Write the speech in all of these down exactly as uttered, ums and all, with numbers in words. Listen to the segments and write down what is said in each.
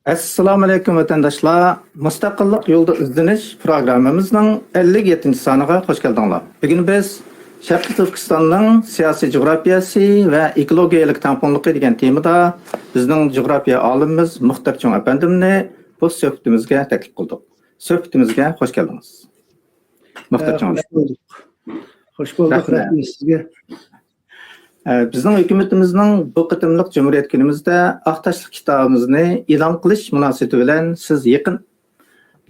ئەسسالامۇئەلەيكۇم، ۋەتەنداشلار! مۇستەقىللىق يولىدا ئىزدىنىش پروگراممىمىزنىڭ ئەللىك يەتتىنچى سانىغا خوش كەلدىڭلار. بۈگۈن بىز شەرقىي تۈركىستاننىڭ سىياسىي جۇغراپىيەسى ۋە ئېكولوگىيەلىك تەڭپۇڭلۇقى دېگەن تېمىدا بىزنىڭ جۇغراپىيە ئالىمىمىز مۇختەر چوڭ ئەپەندىمنى بۇ سۆھبىتىمىزگە تەكلىپ قىلدۇق. سۆھبىتىمىزگە خوش كەلدىڭىز. مۇختەر چوڭ. خوش بولدۇق. خوش بولدۇق. رەھمەت. رەھمەت سىزگە. ئە، بىزنىڭ ھۆكۈمىتىمىزنىڭ بۇ قېتىملىق جۇمھۇرىيەت كۈنىمىزدە ئاق تاشلىق كىتابىمىزنى ئېلان قىلىش مۇناسىۋىتى بىلەن سىز يېقىن،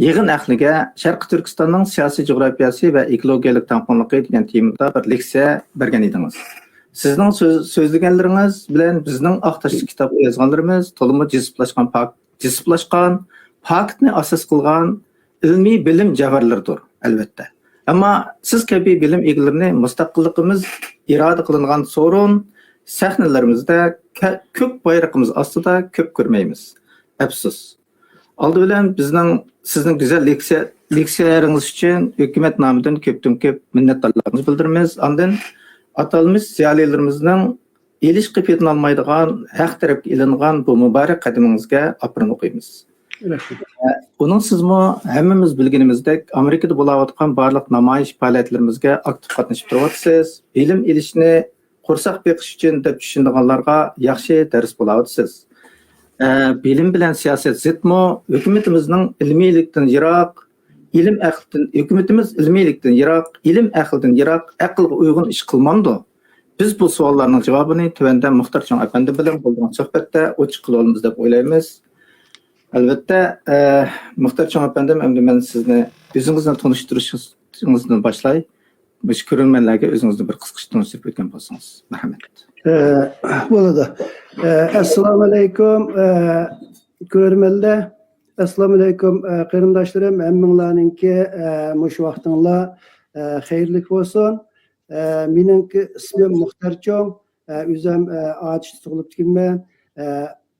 يىغىن ئەھلىگە شەرقىي تۈركىستاننىڭ سىياسىي جۇغراپىيەسى ۋە ئېكولوگىيەلىك تەڭپۇڭلۇقى دېگەن تېمىدا بىر لېكسىيە بەرگەن ئىدىڭىز. سىزنىڭ سۆز-، سۆزلىگەنلىرىڭىز بىلەن بىزنىڭ ئاق تاشلىق كىتابقا يازغانلىرىمىز تولىمۇ جىسىپلاشقان پاك-، جىسىپلاشقان، پاكىتنى ئاساس قىلغان ئىلمىي بىلىم جەۋھەرلىرىدۇر، ئەلۋەتتە. ئەمما سىز كەبى بىلىم ئىگىلىرىنى مۇستەقىللىقىمىز ئىرادە قىلىنغان سورۇن سەھنىلىرىمىزدە كە-، كۆك بايرىقىمىز ئاستىدا كۆپ كۆرمەيمىز. ئەپسۇس. ئالدى بىلەن بىزنىڭ، سىزنىڭ گۈزەل لېكسىيە، لېكسىيەلىرىڭىز ئۈچۈن ھۆكۈمەت نامىدىن كۆپتىن كۆپ مىننەتدارلىقىمىزنى بىلدۈرىمىز. ئاندىن ئاتالمىش زىيالىيلىرىمىزنىڭ ئېلىشقا پېتىنالمايدىغان، ھەق تەرەپكە ئېلىنغان بۇ مۇبارەك قەدىمىڭىزگە ئاپىرىن ئوقۇيمىز. رەھمەت. ئە، ئۇنىڭسىزمۇ ھەممىمىز بىلگىنىمىزدەك، ئامېرىكىدا بولاۋاتقان بارلىق نامايىش پائالىيەتلىرىمىزگە ئاكتىپ قاتنىشىپ تۇرۇۋاتىسىز. بىلىم ئېلىشنى قورساق بېقىش ئۈچۈن دەپ چۈشىنىدىغانلارغا ياخشى دەرس بولاۋاتىسىز. ئە، بىلىم بىلەن سىياسەت زىتمۇ؟ ھۆكۈمىتىمىزنىڭ ئىلمىيلىكتىن يىراق، ئىلىم ئەقىلدىن، ھۆكۈمىتىمىز ئىلمىيلىكتىن يىراق، ئىلىم ئەقىلدىن يىراق، ئەقىلگە ئۇيغۇن ئىش قىلمامدۇ؟ بىز بۇ سوئاللارنىڭ جاۋابىنى تۆۋەندە مۇختەر چوڭ ئەپەندى بىلەن بولىدىغان سۆھبەتتە ئوچۇق قىلىۋالىمىز دەپ ئويلايمىز. ئەلۋەتتە، ئە، مۇختەر چوڭ ئەپەندىم، ئەمدى مەن سىزنى ئۆزىڭىزنى تونۇشتۇرۇشىڭىزدىن باشلاي. مۇشۇ كۆرۈرمەنلەرگە ئۆزىڭىزنى بىر قىسقىچە تونۇشتۇرۇپ ئۆتكەن بولسىڭىز. مەرھەمەت. ئە، بولىدۇ. ئە، ئەسسالامۇئەلەيكۇم، ئە، كۆرۈرمەنلەر. ئەسسالامۇئەلەيكۇم، ئە، قېرىنداشلىرىم، ھەممىڭلارنىڭكى، ئە، مۇشۇ ۋاقتىڭلار، ئە، خەيرلىك بولسۇن. ئە، مېنىڭكى ئىسمىم مۇختەر چوڭ. ئە، ئۆزۈم، ئە، ئاتۇشتا تۇغۇلۇپ كەلگەنمەن. ئە،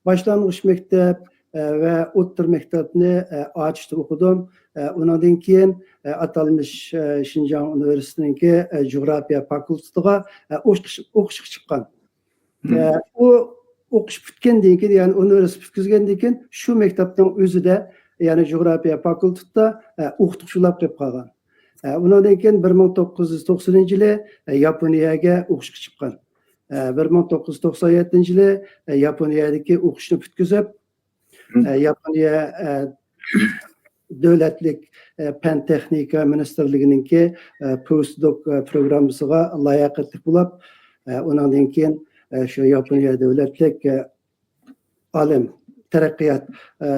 باشلانغۇچ مەكتەپ، ئە، ۋە ئوتتۇرا مەكتەپنى، ئە، ئاتۇشتا ئوقۇدۇم. ئە، ئۇنىڭدىن كېيىن، ئە، ئاتالمىش، ئە، شىنجاڭ ئۇنىۋېرسىتېتىنىڭكى، ئە، جۇغراپىيە فاكۇلتېتىغا، ئە، ئوقۇش-، ئوقۇشقا چىققان. ئە، ئۇ ئوقۇش پۈتكەندىن كېيىن، يەنى ئۇنىۋېرسىتېت پۈتكۈزگەندىن كېيىن، شۇ مەكتەپنىڭ ئۆزىدە، يەنى جۇغراپىيە فاكۇلتېتىدا، ئە، ئوقۇتقۇچى بولاپ قېلىپ قالغان. ئە، ئۇنىڭدىن كېيىن بىر مىڭ توققۇز يۈز توقسىنىنچى يىلى، ئە، ياپونىيەگە ئوقۇشقا چىققان. ئە، بىر مىڭ توققۇز يۈز توقسان يەتتىنچى يىلى، ئە، ياپونىيەدىكى ئوقۇشنى پۈتكۈزۈپ، ئە، ياپونىيە، ئە، دۆلەتلىك، ئە، پەن تېخنىكا مىنىستىرلىكىنىڭكى، ئە، پوستدوك، ئە، پروگراممىسىغا لاياقەتلىك بولۇپ، ئە، ئۇنىڭدىن كېيىن، ئە، شۇ ياپونىيە دۆلەتلىك، ئە، ئالەم تەرەققىيات، ئە،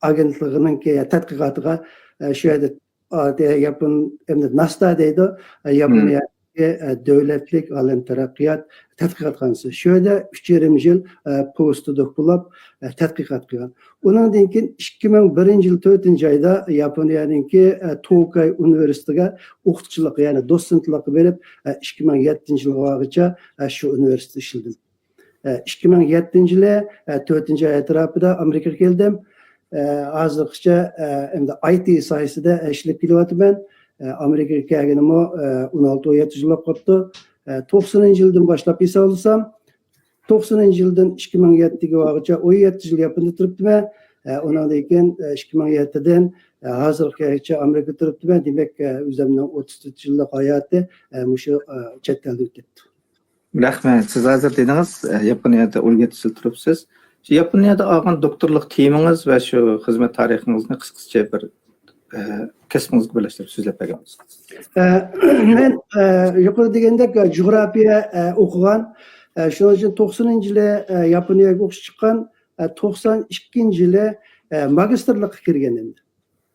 ئاگېنتلىقىنىڭكى تەتقىقاتىغا، ئە، شۇ يەردە ئادەتتە ياپون، ئەمدى ناستا دەيدۇ، ئە، ياپونىيەدىكى، ئە، دۆلەتلىك ئالەم تەرەققىيات تەتقىقاتخانىسى. شۇ يەردە ئۈچ يېرىم يىل، ئە، پوستدوك بولۇپ، ئە، تەتقىقات قىلغان. ئۇنىڭدىن كېيىن ئىككى مىڭ بىرىنچى يىل تۆتىنچى ئايدا ياپونىيەنىڭكى، ئە، توكاي ئۇنىۋېرسىتېتىگە ئوقۇتقۇچىلىققا، يەنى دوتسېنتلىققا بېرىپ، ئە، ئىككى مىڭ يەتتىنچى يىلغىچە، ئە، شۇ ئۇنىۋېرسىتېتتا ئىشلىدىم. ئىككى مىڭ يەتتىنچى يىلى، تۆتىنچى ئاي ئەتراپىدا ئامېرىكىغا كەلدىم. ھازىرغىچە ئەمدى ئاي تى ساھەسىدە ئىشلەپ كېلىۋاتىمەن. ئامېرىكىغا كەلگىنىمۇ ئون ئالتە، ئون يەتتە يىل بولۇپ قاپتۇ. توقسىنىنچى يىلدىن باشلاپ ھېسابلىسام، توقسىنىنچى يىلدىن ئىككى مىڭ يەتتىگە بارغۇچە ئون يەتتە يىل ياپوندا تۇرۇپتىمەن. ئۇنىڭدىن كېيىن ئىككى مىڭ يەتتىدىن ھازىرغىچە ئامېرىكىدا تۇرۇپتىمەن. دېمەك، ئۆزۈمنىڭ ئوتتۇز تۆت يىللىق ھاياتى مۇشۇ چەت ئەلدە ئۆتۈپتۇ. رەھمەت. سىز ھازىر دېدىڭىز، ئە، ياپونىيەدە ئون يەتتە يىل تۇرۇپسىز. شۇ ياپونىيەدە ئالغان دوكتورلۇق تېمىڭىز ۋە شۇ خىزمەت تارىخىڭىزنى قىسقىچە بىر، ئە، كەسپىڭىزگە بىرلەشتۈرۈپ سۆزلەپ بەرگەن بولسىڭىز. ئە، مەن، ئە، يۇقىرىدا دېگەندەك، ئە، جۇغراپىيە، ئە، ئوقۇغان. ئە، شۇنىڭ ئۈچۈن توقسىنىنچى يىلى، ئە، ياپونىيەگە ئوقۇشقا چىققان، ئە، توقسان ئىككىنچى يىلى، ئە، ماگىستىرلىققا كىرگەن ئەمدى.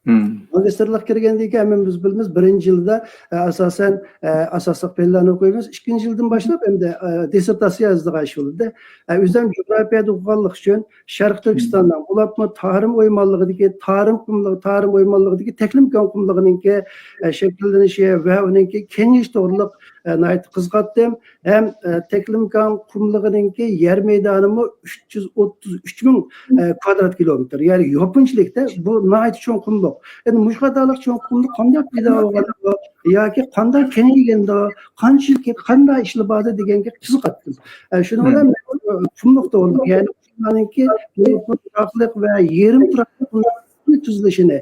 ماگىستىرلىققا كىرگەندىن كېيىن، ھەممىمىز بىلىمىز، بىرىنچى يىلدا، ئە، ئاساسەن، ئە، ئاساسلىق پەنلەرنى ئوقۇيمىز. ئىككىنچى يىلدىن باشلاپ ئەمدى، ئە، دىسسېرتاتسىيە يازىدىغان ئىش بولدى. ئە، ئۆزۈم جۇغراپىيەدە ئوقۇغانلىقى ئۈچۈن شەرقىي تۈركىستاننىڭ، بولۇپمۇ تارىم ئويمانلىقىدىكى، تارىم قۇملۇقى، تارىم ئويمانلىقىدىكى تەكلىماكان قۇملۇقىنىڭكى، ئە، شەكىللىنىشى ۋە ئۇنىڭكى كېڭىيىشى توغرىلىق، ئە، ناھايىتى قىزىقاتتىم. ھەم، ئە، تەكلىماكان قۇملۇقىنىڭكى يەر مەيدانىمۇ ئۈچ يۈز ئوتتۇز ئۈچ مىڭ، ئە، كۋادرات كىلومېتىر. يەنى ياپونچىلىكتە بۇ ناھايىتى چوڭ قۇملۇق. ئەمدى مۇشۇ قاتارلىق چوڭ قۇملۇق قانداق پەيدا بولغاندۇ ياكى قانداق كېڭەيگەندۇ، قانچىلىك، قانداق ئىشلار باردۇ دېگەنگە قىزىقاتتىم. ئە، شۇنىڭ بىلەن مەن، ئە، قۇملۇق توغرىلىق، يەنى ئۇلارنىڭكى يىراقلىق ۋە يېرىم تۇراقلىق تۈزۈلۈشىنى،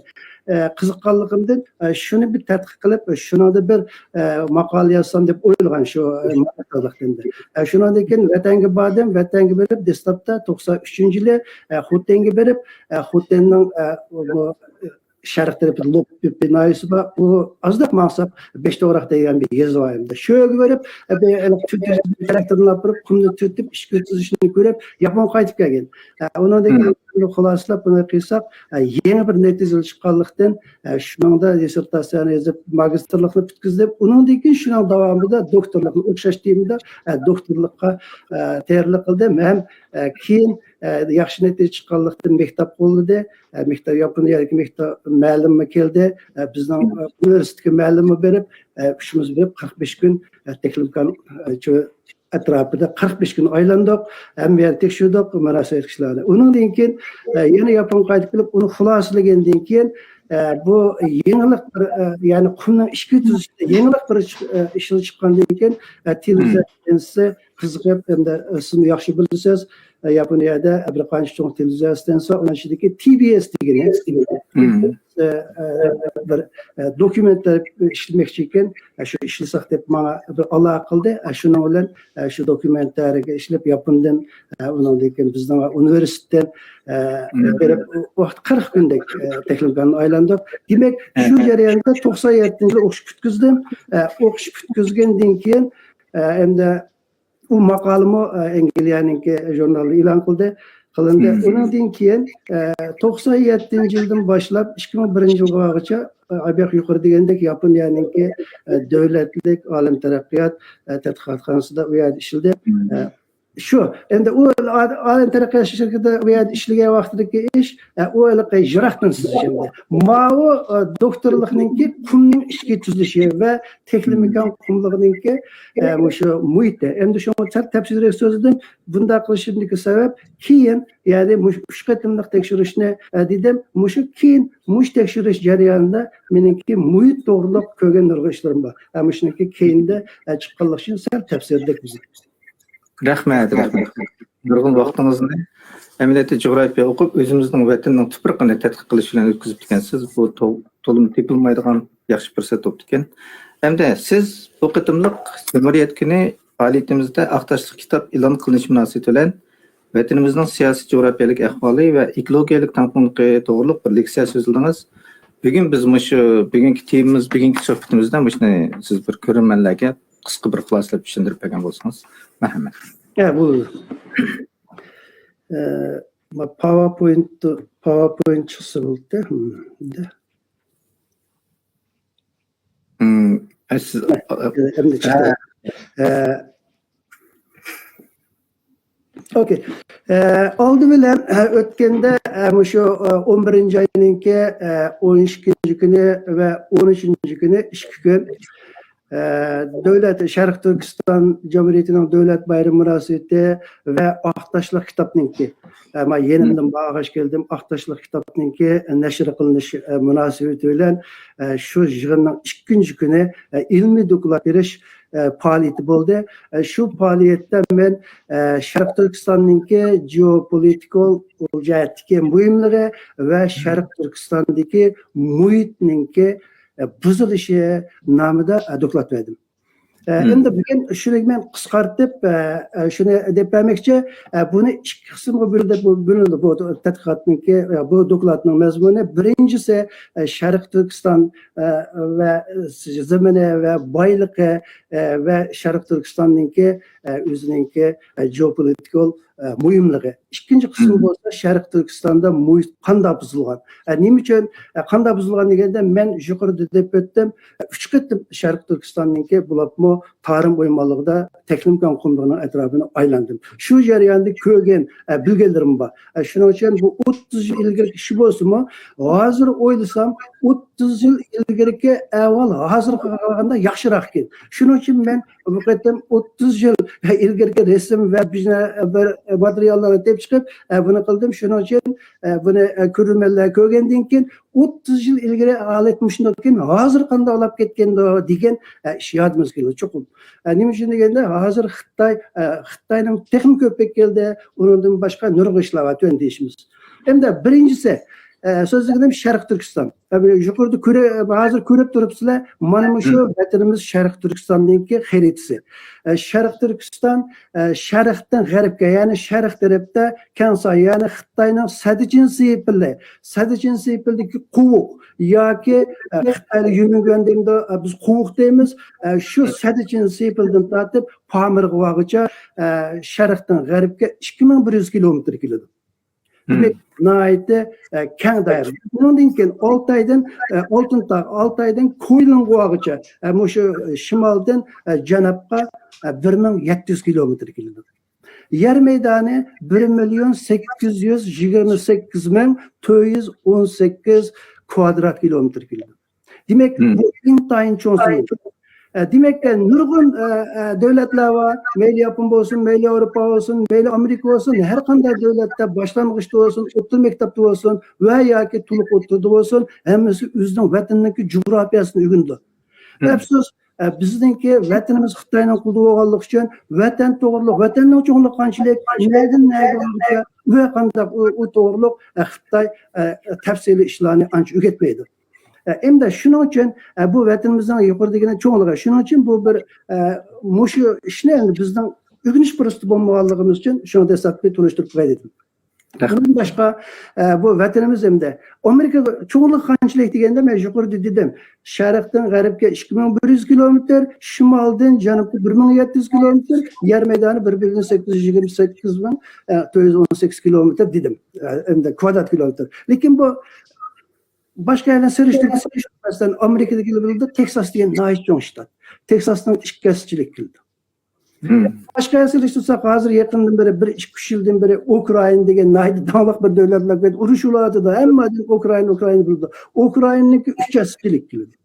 ئە، قىزىققانلىقىمدىن، ئە، شۇنى بىر تەتقىق قىلىپ، شۇنىڭدا بىر، ئە، ماقالە يازسام دەپ ئويلىغان شۇ، ئە، ماقالىدىن. ئە، شۇنىڭدىن كېيىن ۋەتەنگە باردىم. ۋەتەنگە بېرىپ، دەسلەپتە توقسان ئۈچىنچى يىلى، ئە، خوتەنگە بېرىپ، ئە، خوتەننىڭ، ئە، بۇ، شەرق تەرىپىدە لوپپى ناھىيەسى بار. ئۇ ئازراق ماڭساق، بەش توغراق دېگەن بىر يېزا بار ئەمدى. شۇ يەرگە بېرىپ، ئە، بىر، ئە، تۈرتۈرۈشنى تەرەپتىن ئاپىرىپ، قۇمنى تۈرتۈپ، ئىشىكنى تۈزۈشنى كۆرۈپ، ياپونغا قايتىپ كەلگەن. ئە، ئۇنىڭدىن كېيىن خۇلاسىلاپ بۇنى قىلساق، ئە، يېڭى بىر نەتىجە چىققانلىقتىن، ئە، شۇنىڭدا دىسسېرتاتسىيەنى يېزىپ، ماگىستىرلىقنى پۈتكۈزدۈم. ئۇنىڭدىن كېيىن شۇنىڭ داۋامىدا دوكتورلۇقنى ئوخشاش تېمىدا، ئە، دوكتورلۇققا، ئە، تەييارلىق قىلدىم ھەم، ئە، كېيىن، ئە، ياخشى نەتىجە چىققانلىقتىن مەكتەپ قوللىدى. ئە، مەكتەپ، ياپونىيەدىكى مەكتەپ مەلىمى كەلدى. ئە، بىزنىڭ، ئە، ئۇنىۋېرسىتېتتىكى مەلىمى بېرىپ، ئە، ئۈچىمىز بېرىپ قىرىق بەش كۈن، ئە، تېخنىكان، ئە، شۇ ئەتراپىدا قىرىق بەش كۈن ئايلاندۇق. ھەممە يەرنى تەكشۈردۇق، مۇناسىۋەتلىك كىشىلەرنى. ئۇنىڭدىن كېيىن، ئە، يەنە ياپونغا قايتىپ كېلىپ، ئۇنى خۇلاسىلىگەندىن كېيىن، ئە، بۇ يېڭىلىق بىر، ئە، يەنى قۇمنىڭ ئىشىكى تۈزۈشتە يېڭىلىق بىر چىق-، ئە، ئىشلىرى چىققاندىن كېيىن، ئە، تېلېۋىزىيە ئىستانسىسى قىزىقىپ، ئەمدى، ئە، سىزمۇ ياخشى بىلىسىز، ئە، ياپونىيەدە بىر قانچە چوڭ تېلېۋىزىيە ئىستانسىسى، ئۇنىڭ ئىچىدىكى تى بى ئېس دېگىنى، ئە، ئە، بىر، ئە، دوكۇمېنتلار ئىشلىمەكچى ئىكەن، ئە، شۇ ئىشلىسەك دەپ ماڭا بىر ئالاقە قىلدى. ئە، شۇنىڭ بىلەن، ئە، شۇ دوكۇمېنتلارغا ئىشلەپ ياپوندىن، ئە، ئۇنىڭدىن كېيىن بىزنىڭ ئۇنىۋېرسىتېتتىن، ئە، بېرىپ ۋاقىت قىرىق كۈندەك، ئە، تېخنىكاننى ئايلاندۇق. دېمەك، شۇ جەرياندا توقسان يەتتىنچى يىلى ئوقۇش پۈتكۈزدۈم. ئە، ئوقۇش پۈتكۈزگەندىن كېيىن، ئە، ئەمدى ئۇ ماقالىمۇ، ئە، ئەنگلىيەنىڭكى ژۇرنالىدا ئېلان قىلدى، قىلىندى. ئۇنىڭدىن كېيىن، ئە، توقسان يەتتىنچى يىلدىن باشلاپ ئىككى مىڭ بىرىنچى يىلغىچە، ئە، بۇ ياق يۇقىرى دېگەندەك ياپونىيەنىڭكى، ئە، دۆلەتلىك ئالەم تەرەققىيات، ئە، تەتقىقاتخانىسىدا ئۇ يەردە ئىشلىدى. ئە، شۇ، ئەمدى ئۇ ئا-، ئالەم تەرەققىيات شىركىتىدە ئۇ يەردە ئىشلىگەن ۋاقتىدىكى ئىش، ئە، ئۇ ھېلىقى يىراقتىن سىزىش ئەمدى. ماۋۇ، ئە، دوكتورلۇقنىڭكى قۇمنىڭ ئىشىكى تۈزۈلۈشى ۋە تېخنىكان قۇملۇقىنىڭكى، ئە، مۇشۇ مۇھىتى. ئەمدى شۇڭا سەل تەپسىلىيرەك سۆزلىدىم. بۇنداق قىلىشىمدىكى سەۋەب، كېيىن، يەنى مۇشۇ ئۈچ قېتىملىق تەكشۈرۈشنى، ئە، دېدىم. مۇشۇ كېيىن، مۇشۇ تەكشۈرۈش جەريانىدا مېنىڭكى مۇھىت توغرۇلۇق كۆرگەن نۇرغۇن ئىشلىرىم بار. ئە، مۇشۇنىڭكى كېيىندە، ئە، چىققانلىقى ئۈچۈن سەل تەپسىلىيرەك بىز. رەھمەت، رەھمەت. نۇرغۇن ۋاقتىڭىزنى ئەمەلىيەتتە جۇغراپىيە ئوقۇپ، ئۆزىمىزنىڭ ۋەتىنىنىڭ تۇپرىقىنى تەتقىق قىلىش بىلەن ئۆتكۈزۈپتىكەنسىز. بۇ تو-، تولىمۇ تېپىلمايدىغان ياخشى پۇرسەت بوپتىكەن. ئەمدى سىز بۇ قېتىملىق جۇمھۇرىيەت كۈنى پائالىيىتىمىزدە ئاق تاشلىق كىتاب ئېلان قىلىنىشى مۇناسىۋىتى بىلەن ۋەتىنىمىزنىڭ سىياسىي جۇغراپىيەلىك ئەھۋالى ۋە ئېكولوگىيەلىك تەڭپۇڭلۇقى توغرۇلۇق بىر لېكسىيە سۆزلىدىڭىز. بۈگۈن بىز مۇشۇ بۈگۈنكى تېمىمىز، بۈگۈنكى سۆھبىتىمىزدە مۇشۇنى سىز بىر كۆرۈرمەنلەرگە قىسقا بىر خۇلاسىلەپ چۈشەندۈرۈپ بەرگەن بولسىڭىز. مەرھەمەت. يا، بۇ، ئە، ما-، پاۋەرپوينت، پاۋەرپوينت چىقسا بولدى. ھىم، دە. ھىم، ئە، سىز، ئە، ئەمدى چىقتى. ئە، ئوكەي. ئە، ئالدى بىلەن، ئە، ئۆتكەندە، ئە، مۇشۇ، ئە، ئون بىرىنچى ئاينىڭكى، ئە، ئون ئىككىنچى كۈنى ۋە ئون ئۈچىنچى كۈنى ئىككى كۈن، ئە، دۆلەت، شەرقىي تۈركىستان جۇمھۇرىيىتىنىڭ دۆلەت بايرىمى مۇناسىۋىتى ۋە ئاق تاشلىق كىتابنىڭكى، ئە، ما يېنىمدىن بارغاچ كەلدىم، ئاق تاشلىق كىتابنىڭكى نەشر قىلىنىش، ئە، مۇناسىۋىتى بىلەن، ئە، شۇ يىغىننىڭ ئىككىنچى كۈنى، ئە، ئىلمىي دوكلات بېرىش، ئە، پائالىيىتى بولدى. ئە، شۇ پائالىيەتتە مەن، ئە، شەرقىي تۈركىستاننىڭكى جېئوپولىتىكال جەھەتتىكى مۇھىملىقى ۋە شەرقىي تۈركىستاندىكى مۇھىتنىڭكى، ئە، بۇزۇلۇشى نامىدا، ئە، دوكلات بەردىم. ئە، ئەمدى بۈگۈن شۇنى مەن قىسقارتىپ، ئە، ئە، شۇنى دەپ بەرمەكچى. ئە، بۇنى ئىككى قىسىمغا بۆلۈنۈپ، بۆلۈنىدۇ بۇ تەتقىقاتنىڭكى، ئە، بۇ دوكلاتنىڭ مەزمۇنى. بىرىنچىسى، ئە، شەرقىي تۈركىستان، ئە، ۋە زېمىنى ۋە بايلىقى، ئە، ۋە شەرقىي تۈركىستاننىڭكى، ئە، ئۆزىنىڭكى، ئە، جېئوپولىتىكال، ئە، مۇھىملىقى. ئىككىنچى قىسمى بولسا شەرقىي تۈركىستاندا مۇھىت قانداق بۇزۇلغان؟ ئە، نېمە ئۈچۈن، ئە، قانداق بۇزۇلغان دېگەندە، مەن يۇقىرىدا دەپ ئۆتتۈم، ئە، ئۈچ قېتىم شەرقىي تۈركىستاننىڭكى بولۇپمۇ تارىم ئويمانلىقىدا تەكلىماكان قۇملۇقىنىڭ ئەتراپىنى ئايلاندىم. شۇ جەرياندا كۆرگەن، ئە، بىلگەنلىرىم بار. ئە، شۇنىڭ ئۈچۈن بۇ ئوتتۇز يىل ئىلگىرىكى ئىش بولسىمۇ، ھازىر ئويلىسام، ئوتتۇز يىل ئىلگىرىكى ئەھۋال ھازىرغا قارىغاندا ياخشىراق ئىكەن. شۇنىڭ ئۈچۈن مەن بۇ قېتىم ئوتتۇز يىل ئىلگىرىكى رەسىم ۋە بىر، بىر ماتېرىياللارنى تېپىپ چىقىپ، ئە، بۇنى قىلدىم. شۇنىڭ ئۈچۈن، ئە، بۇنى، ئە، كۆرۈرمەنلەر كۆرگەندىن كېيىن، ئوتتۇز يىل ئىلگىرى ھالەت مۇشۇنداق ئىكەن، ھازىر قانداق بولۇپ كەتكەندۇ دېگەن، ئە، ئىش يادىمىزغا كېلىدۇ چوقۇم. ئە، نېمە ئۈچۈن دېگەندە، ھازىر خىتاي، ئە، خىتاينىڭ تېخىمۇ كۆپىيىپ كەلدى، ئۇنىڭدىن باشقا نۇرغۇن ئىشلار بار تۆۋەندە دېيىشىمىز. ئەمدى بىرىنچىسى، ئە، سۆزلىگىنىم شەرقىي تۈركىستان. ئە، يۇقىرىدا كۆرە-، ھازىر كۆرۈپ تۇرۇپسىلەر، مانا مۇشۇ ۋەتىنىمىز شەرقىي تۈركىستاننىڭكى خەرىتىسى. ئە، شەرقىي تۈركىستان، ئە، شەرقتىن غەربكە، يەنى شەرق تەرەپتە كەڭ ساھە، يەنى خىتاينىڭ سەددىچىن سېپىلى، سەددىچىن سېپىلدىكى قوۋۇق ياكى، ئە، خىتايلار يۈنگۈەن دەيدۇ، ئە، بىز قوۋۇق دەيمىز. ئە، شۇ سەددىچىن سېپىلدىن تارتىپ پامىرغا بارغۇچە، ئە، شەرقتىن غەربكە ئىككى مىڭ بىر يۈز كىلومېتىر كېلىدۇ. دېمەك، ناھايىتى، ئە، كەڭ دائىرە. ئۇنىڭدىن كېيىن ئالتايدىن، ئە، ئالتۇن تاغ، ئالتايدىن كويلۇنغا بارغۇچە، ئە، مۇشۇ، ئە، شىمالدىن، ئە، جەنۇبقا، ئە، بىر مىڭ يەتتە يۈز كىلومېتىر كېلىدۇ. يەر مەيدانى بىر مىليون سەككىز يۈز يىگىرمە سەككىز مىڭ تۆت يۈز ئون سەككىز كۋادرات كىلومېتىر كېلىدۇ. دېمەك، بۇ ئىنتايىن چوڭ سومما. ئە، دېمەك، ئە، نۇرغۇن، ئە، ئە، دۆلەتلەر بار. مەيلى ياپون بولسۇن، مەيلى ياۋروپا بولسۇن، مەيلى ئامېرىكا بولسۇن، ھەر قانداق دۆلەتتە باشلانغۇچتا بولسۇن، ئوتتۇرا مەكتەپتە بولسۇن ۋە ياكى تولۇق ئوتتۇرىدا بولسۇن، ھەممىسى ئۆزىنىڭ ۋەتىنىنىڭكى جۇغراپىيەسىنى ئۆگىنىدۇ. ئەپسۇس، ئە، بىزنىڭكى ۋەتىنىمىز خىتاينىڭ قولىدا بولغانلىقى ئۈچۈن، ۋەتەن توغرۇلۇق، ۋەتەننىڭ چوڭلۇقى قانچىلىك، نەدىن نەگە بارغۇچە ۋە قانداق ئۇ، ئۇ توغرۇلۇق، ئە، خىتاي، ئە، تەپسىلىي ئىشلارنى ئانچە ئۆگەتمەيدۇ. ئە، ئەمدى شۇنىڭ ئۈچۈن، ئە، بۇ ۋەتىنىمىزنىڭ يۇقىرىدىكىنىڭ چوڭلۇقى. شۇنىڭ ئۈچۈن بۇ بىر، ئە، مۇشۇ ئىشنى ئەمدى بىزنىڭ ئۆگىنىش پۇرسىتى بولمىغانلىقىمىز ئۈچۈن شۇنى دەسلەپكى تونۇشتۇرۇپ قوياي دېدىم. رەھمەت. ئۇنىڭدىن باشقا، ئە، بۇ ۋەتىنىمىز ئەمدى ئامېرىكا چوڭلۇقى قانچىلىك دېگەندە، مەن يۇقىرىدا دېدىم، شەرقتىن غەربكە ئىككى مىڭ بىر يۈز كىلومېتىر، شىمالدىن جەنۇبقا بىر مىڭ يەتتە يۈز كىلومېتىر، يەر مەيدانى بىر مىليون سەككىز يۈز يىگىرمە سەككىز مىڭ، ئە، تۆت يۈز ئون سەككىز كىلومېتىر دېدىم. ئە، ئەمدى كۋادرات كىلومېتىر. لېكىن بۇ باشقا يەرلەر سېلىشتۇرسا، مەسىلەن، ئامېرىكىدىكى بىلىدۇ، تېكساس دېگەن ناھايىتى چوڭ شتات. تېكساسنىڭ ئىككى ھەسسىچىلىك كېلىدۇ. باشقا يەرلەر سېلىشتۇرساق، ھازىر يېقىندىن بېرى، بىر ئىككى، ئۈچ يىلدىن بېرى ئۇكرائىنا دېگەن ناھايىتى داڭلىق بىر دۆلەت بولۇپ كەتتى. ئۇرۇش بولۇۋاتىدۇ، ھەممە ئادەم ئۇكرائىنا، ئۇكرائىنا بىلىدۇ. ئۇكرائىنىنىڭكى ئۈچ ھەسسىچىلىك كېلىدۇ.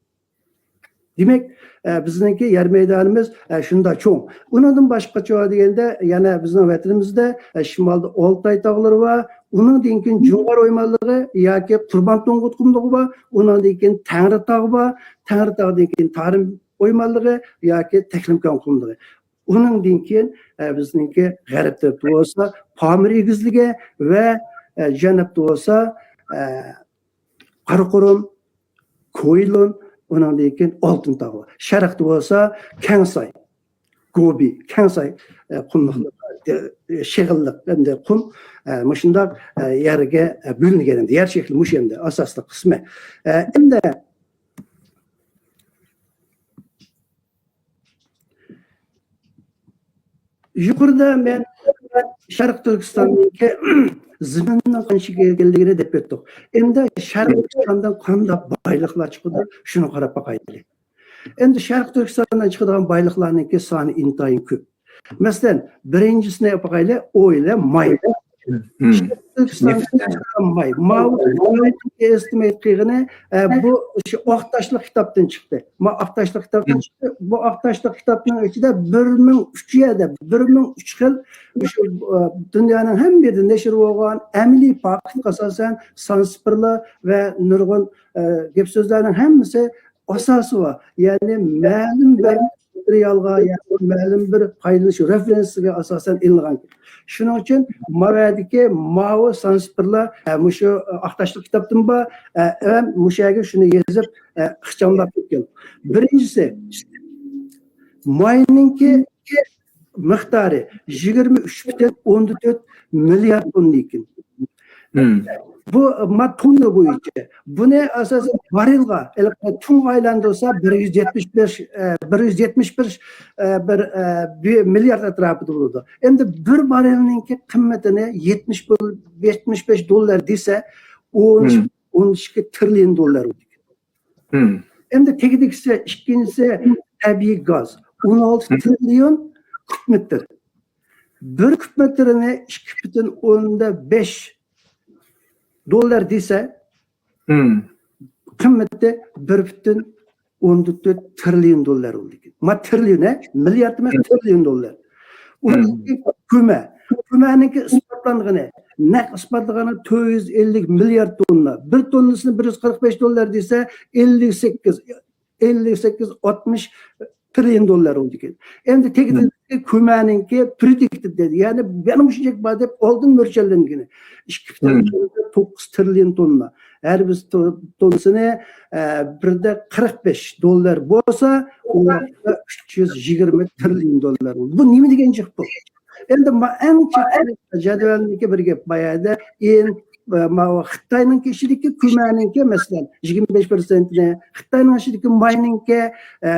دېمەك، ئە، بىزنىڭكى يەر مەيدانىمىز، ئە، شۇنداق چوڭ. ئۇنىڭدىن باشقىچە دېگەندە، يەنە بىزنىڭ ۋەتىنىمىزدە، ئە، شىمالدا ئالتاي تاغلىرى بار، ئۇنىڭدىن كېيىن جۇڭغار ئويمانلىقى ياكى قۇربان تونغۇت قۇملۇقى بار، ئۇنىڭدىن كېيىن تەڭرىتاغ بار، تەڭرىتاغدىن كېيىن تارىم ئويمانلىقى ياكى تەكلىماكان قۇملۇقى. ئۇنىڭدىن كېيىن، ئە، بىزنىڭكى غەرب تەرەپتە بولسا پامىر ئېگىزلىكى ۋە، ئە، جەنۇبتا بولسا، ئە، قاراقۇرۇم، كويلۇن، ئۇنىڭدىن كېيىن ئالتۇن تاغ بار. شەرقتە بولسا كەڭساي، گوبى، كەڭساي، ئە، قۇملۇقلۇق، ئە، شېغىللىق، ئەمدى قۇم، ئە، مۇشۇنداق، ئە، يەرگە، ئە، بۆلۈنگەن ئەمدى. يەر شەكلى مۇشۇ ئەمدى ئاساسلىق قىسمى. ئە، ئەمدى يۇقىرىدا مەن شەرقىي تۈركىستاننىڭكى زېمىننىڭ قانچە ئىكەنلىكىنى دەپ ئۆتتۇق. ئەمدى شەرقىي تۈركىستاندىن قانداق بايلىقلار چىقىدۇ، شۇنى قاراپ باقايلى. ئەمدى شەرقىي تۈركىستاندىن چىقىدىغان بايلىقلارنىڭكى سانى ئىنتايىن كۆپ. مەسىلەن، بىرىنچىسىنى ئېلىپ باقايلى، ئويلە ماي. شەرقىي تۈركىستاندا چىققان ماي. ماۋۇ ئېستىمەيت قىلغىنى، ئە، بۇ شۇ ئاق تاشلىق كىتابتىن چىقتى. ما ئاق تاشلىق كىتابتىن چىقتى. بۇ ئاق تاشلىق كىتابنىڭ ئىچىدە بىر مىڭ ئۈچ يەردە، بىر مىڭ ئۈچ خىل شۇ، ئە، دۇنيانىڭ ھەممە يېرىدە نەشر بولغان ئەمەلىي پاكىتقا ئاساسەن سانسىپىرلار ۋە نۇرغۇن، ئە، گەپ سۆزلەرنىڭ ھەممىسى ئاساسى بار. يەنى مەلۇم بىر ماتېرىيالغا، يەنى مەلۇم بىر پايدىلىنىش رېفېرېنسىغا ئاساسەن ئېلىنغان. شۇنىڭ ئۈچۈن ماۋۇ يەردىكى ماۋۇ سانسىپىرلار، ئە، مۇشۇ ئاق تاشلىق كىتابتىن بار، ئە، ھەم مۇشۇ يەرگە شۇنى يېزىپ، ئە، ئىخچاملاپ كەتكەن. بىرىنچىسى، ماينىڭكى مىقدارى يىگىرمە ئۈچ پۈتۈن ئوندىن تۆت مىليارد توننا ئىكەن. بۇ، ما، توننا بويىچە. بۇنى ئاساسەن باررېلغا، تۇڭغا ئايلاندۇرسا، بىر يۈز يەتمىش بەش، ئە، بىر يۈز يەتمىش بىر، ئە، بىر، ئە، بىر مىليارد ئەتراپىدا بولىدۇ. ئەمدى بىر باررېلنىڭكى قىممىتىنى يەتمىش بىر، يەتمىش بەش دوللار دېسە، ئون، ئون ئىككى تىرىليون دوللار بولىدۇ. ئەمدى تېگىدىكىسى، ئىككىنچىسى تەبىئىي گاز. ئون ئالتە تىرىليون كۇب مېتىر. بىر كۇب مېتىرىنى ئىككى پۈتۈن ئوندىن بەش دوللار دېسە، قىممىتى بىر پۈتۈن ئوندىن تۆت تىرىليون دوللار بولىدىكەن. ما تىرىليون، ھە؟ مىليارد ئەمەس، تىرىليون دوللار. ئۇنىڭ كۆمە، كۈمەنىڭكى ئىسپاتلانغىنى، نەق ئىسپاتلىغىنى تۆت يۈز ئەللىك مىليارد توننا. بىر توننىسىنى بىر يۈز قىرىق بەش دوللار دېسە، ئەللىك سەككىز، ئەللىك سەككىز، ئاتمىش تىرىليون دوللار بولىدىكەن. ئەمدى تېگىدىكى كۈمەنىڭكى پرېدىكتىد دېدى. يەنى يەنە مۇشۇنچە بار دەپ ئالدىن مۆلچەرلەنگىنى. ئىككى پۈتۈن توققۇز تىرىليون توننا. ھەر بىر تو-، توننىسىنى، ئە، بىردە قىرىق بەش دوللار بولسا، ئۇ ۋاقىتتا ئۈچ يۈز يىگىرمە تىرىليون دوللار بولدى. بۇ نېمە دېگەن جىق بۇ؟ ئەمدى ما-، ئەڭ چوڭ جەدۋەلنىڭكى بىر گەپ بار يەردە. ئىن-، ئە، ماۋۇ خىتاينىڭكى ئىچىدىكى كۈمەنىڭكى، مەسىلەن، يىگىرمە بەش پىرسەنتىنى، خىتاينىڭ ئىچىدىكى ماينىڭكى، ئە،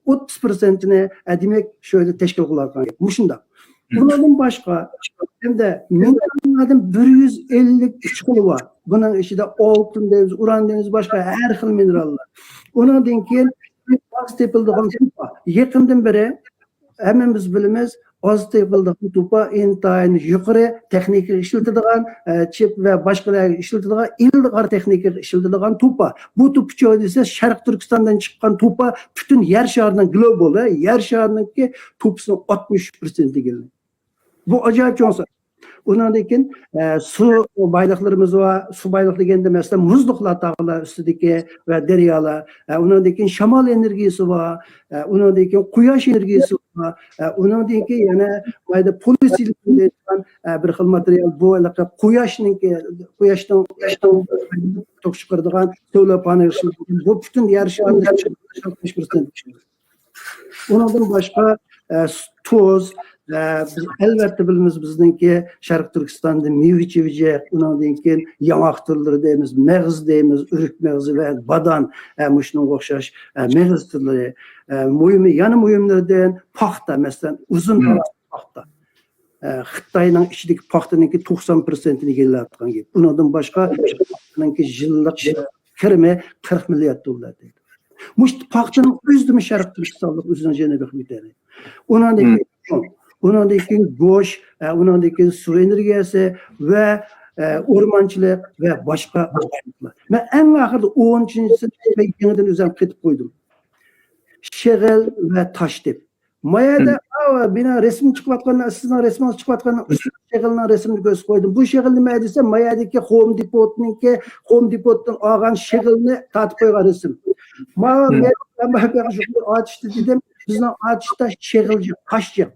ئوتتۇز پىرسەنتىنى، ئە، دېمەك، شۇ يەردە تەشكىل قىلىۋاتقان گەپ. مۇشۇنداق. بۇنىڭدىن باشقا، ھەمدە مىنېراللاردىن بىر يۈز ئەللىك ئۈچ خىل بار. بۇنىڭ ئىچىدە ئالتۇن دەيمىز، ئۇران دەيمىز، باشقا ھەر خىل مىنېراللار. ئۇنىڭدىن كېيىن ئاز تېپىلىدىغان توپا. يېقىندىن بېرى ھەممىمىز بىلىمىز، ئاز تېپىلىدىغان توپا ئىنتايىن يۇقىرى تېخنىكىغا ئىشلىتىدىغان، ئە، چىپ ۋە باشقىلارغا ئىشلىتىدىغان، ئىلغار تېخنىكىغا ئىشلىتىدىغان توپا. بۇ توپا چوي دېسە، شەرقىي تۈركىستاندىن چىققان توپا پۈتۈن يەر شارىنىڭ گلوبال، يەر شارىنىڭكى توپىسىنىڭ ئاتمىش پىرسەنتى ئىگىلەيدۇ. بۇ ئاجايىپ چوڭ سان. ئۇنىڭدىن كېيىن، ئە، سۇ بايلىقلىرىمىز بار. سۇ بايلىق دېگەندە، مەسىلەن، مۇزلۇقلار، تاغلار ئۈستىدىكى ۋە دەريالار. ئە، ئۇنىڭدىن كېيىن شامال ئېنېرگىيىسى بار. ئە، ئۇنىڭدىن كېيىن قۇياش ئېنېرگىيىسى بار. ئە، ئۇنىڭدىن كېيىن يەنە بايدا پولىسىلىكون دەيدىغان، ئە، بىر خىل ماتېرىيال. بۇ ھېلىقى قۇياشنىڭكى، قۇياشنىڭ، قۇياشنىڭ توك چىقىرىدىغان سولار پانېل ئىشلىتىلگەن. بۇ پۈتۈن يەر شارىنىڭ ئاتمىش پىرسەنت. ئۇنىڭدىن باشقا، ئە، تۇز، ئە، بىز ئەلۋەتتە بىلىمىز، بىزنىڭكى شەرقىي تۈركىستاندا مېۋە-چېۋىجەك، ئۇنىڭدىن كېيىن ياڭاق تۈرلىرى دەيمىز، مېغىز دەيمىز، ئۆرۈك مېغىزى ۋە بادام، ئە، مۇشۇنىڭغا ئوخشاش، ئە، مېغىز تۈرلىرى. ئە، مۇھىمى، يەنە مۇھىملىرىدىن پاختا، مەسىلەن، ئۇزۇن تاۋاق پاختا. ئە، خىتاينىڭ ئىچىدىكى پاختىنىڭكى توقسان پىرسەنتىنى ئىگىلەۋاتقان گەپ. ئۇنىڭدىن باشقا، پاختىنىڭكى يىللىق كىرىمى قىرىق مىليارد دوللار دەيدۇ. مۇشۇ پاختىنىڭ ئۆزىدىمۇ شەرقىي تۈركىستانلىق ئۆزىنىڭ جېنىنى بېقىپ يېتەلەيدۇ. ئۇنىڭدىن كېيىن، ئۇنىڭدىن كېيىن گۆش، ئە، ئۇنىڭدىن كېيىن سۇ ئېنېرگىيەسى ۋە، ئە، ئورمانچىلىق ۋە باشقا ئوبوروتلار. مەن ئەڭ ئاخىرىدا ئون ئۈچىنچىسىنى مەن يېڭىدىن ئۆزۈم قېتىپ قويدۇم. شېغىل ۋە تاشتېپ. ما يەردە، ئاۋۇ، مېنىڭ رەسىمىم چىقىۋاتقاندا، سىزنىڭ رەسىمىڭىز چىقىۋاتقاندا، ئۈستىدە شېغىلنىڭ رەسىمىنى كۆرسىتىپ قويدۇم. بۇ شېغىل نېمە دېسە، ما يەردىكى خوم دېپوتنىڭكى، خوم دېپوتتىن ئالغان شېغىلنى تارتىپ قويغان رەسىم. ما مەن، مەن بۇ يەرگە ئاتۇشتا دېدىم، بىزنىڭ ئاتۇشتا شېغىل جىق، تاش جىق.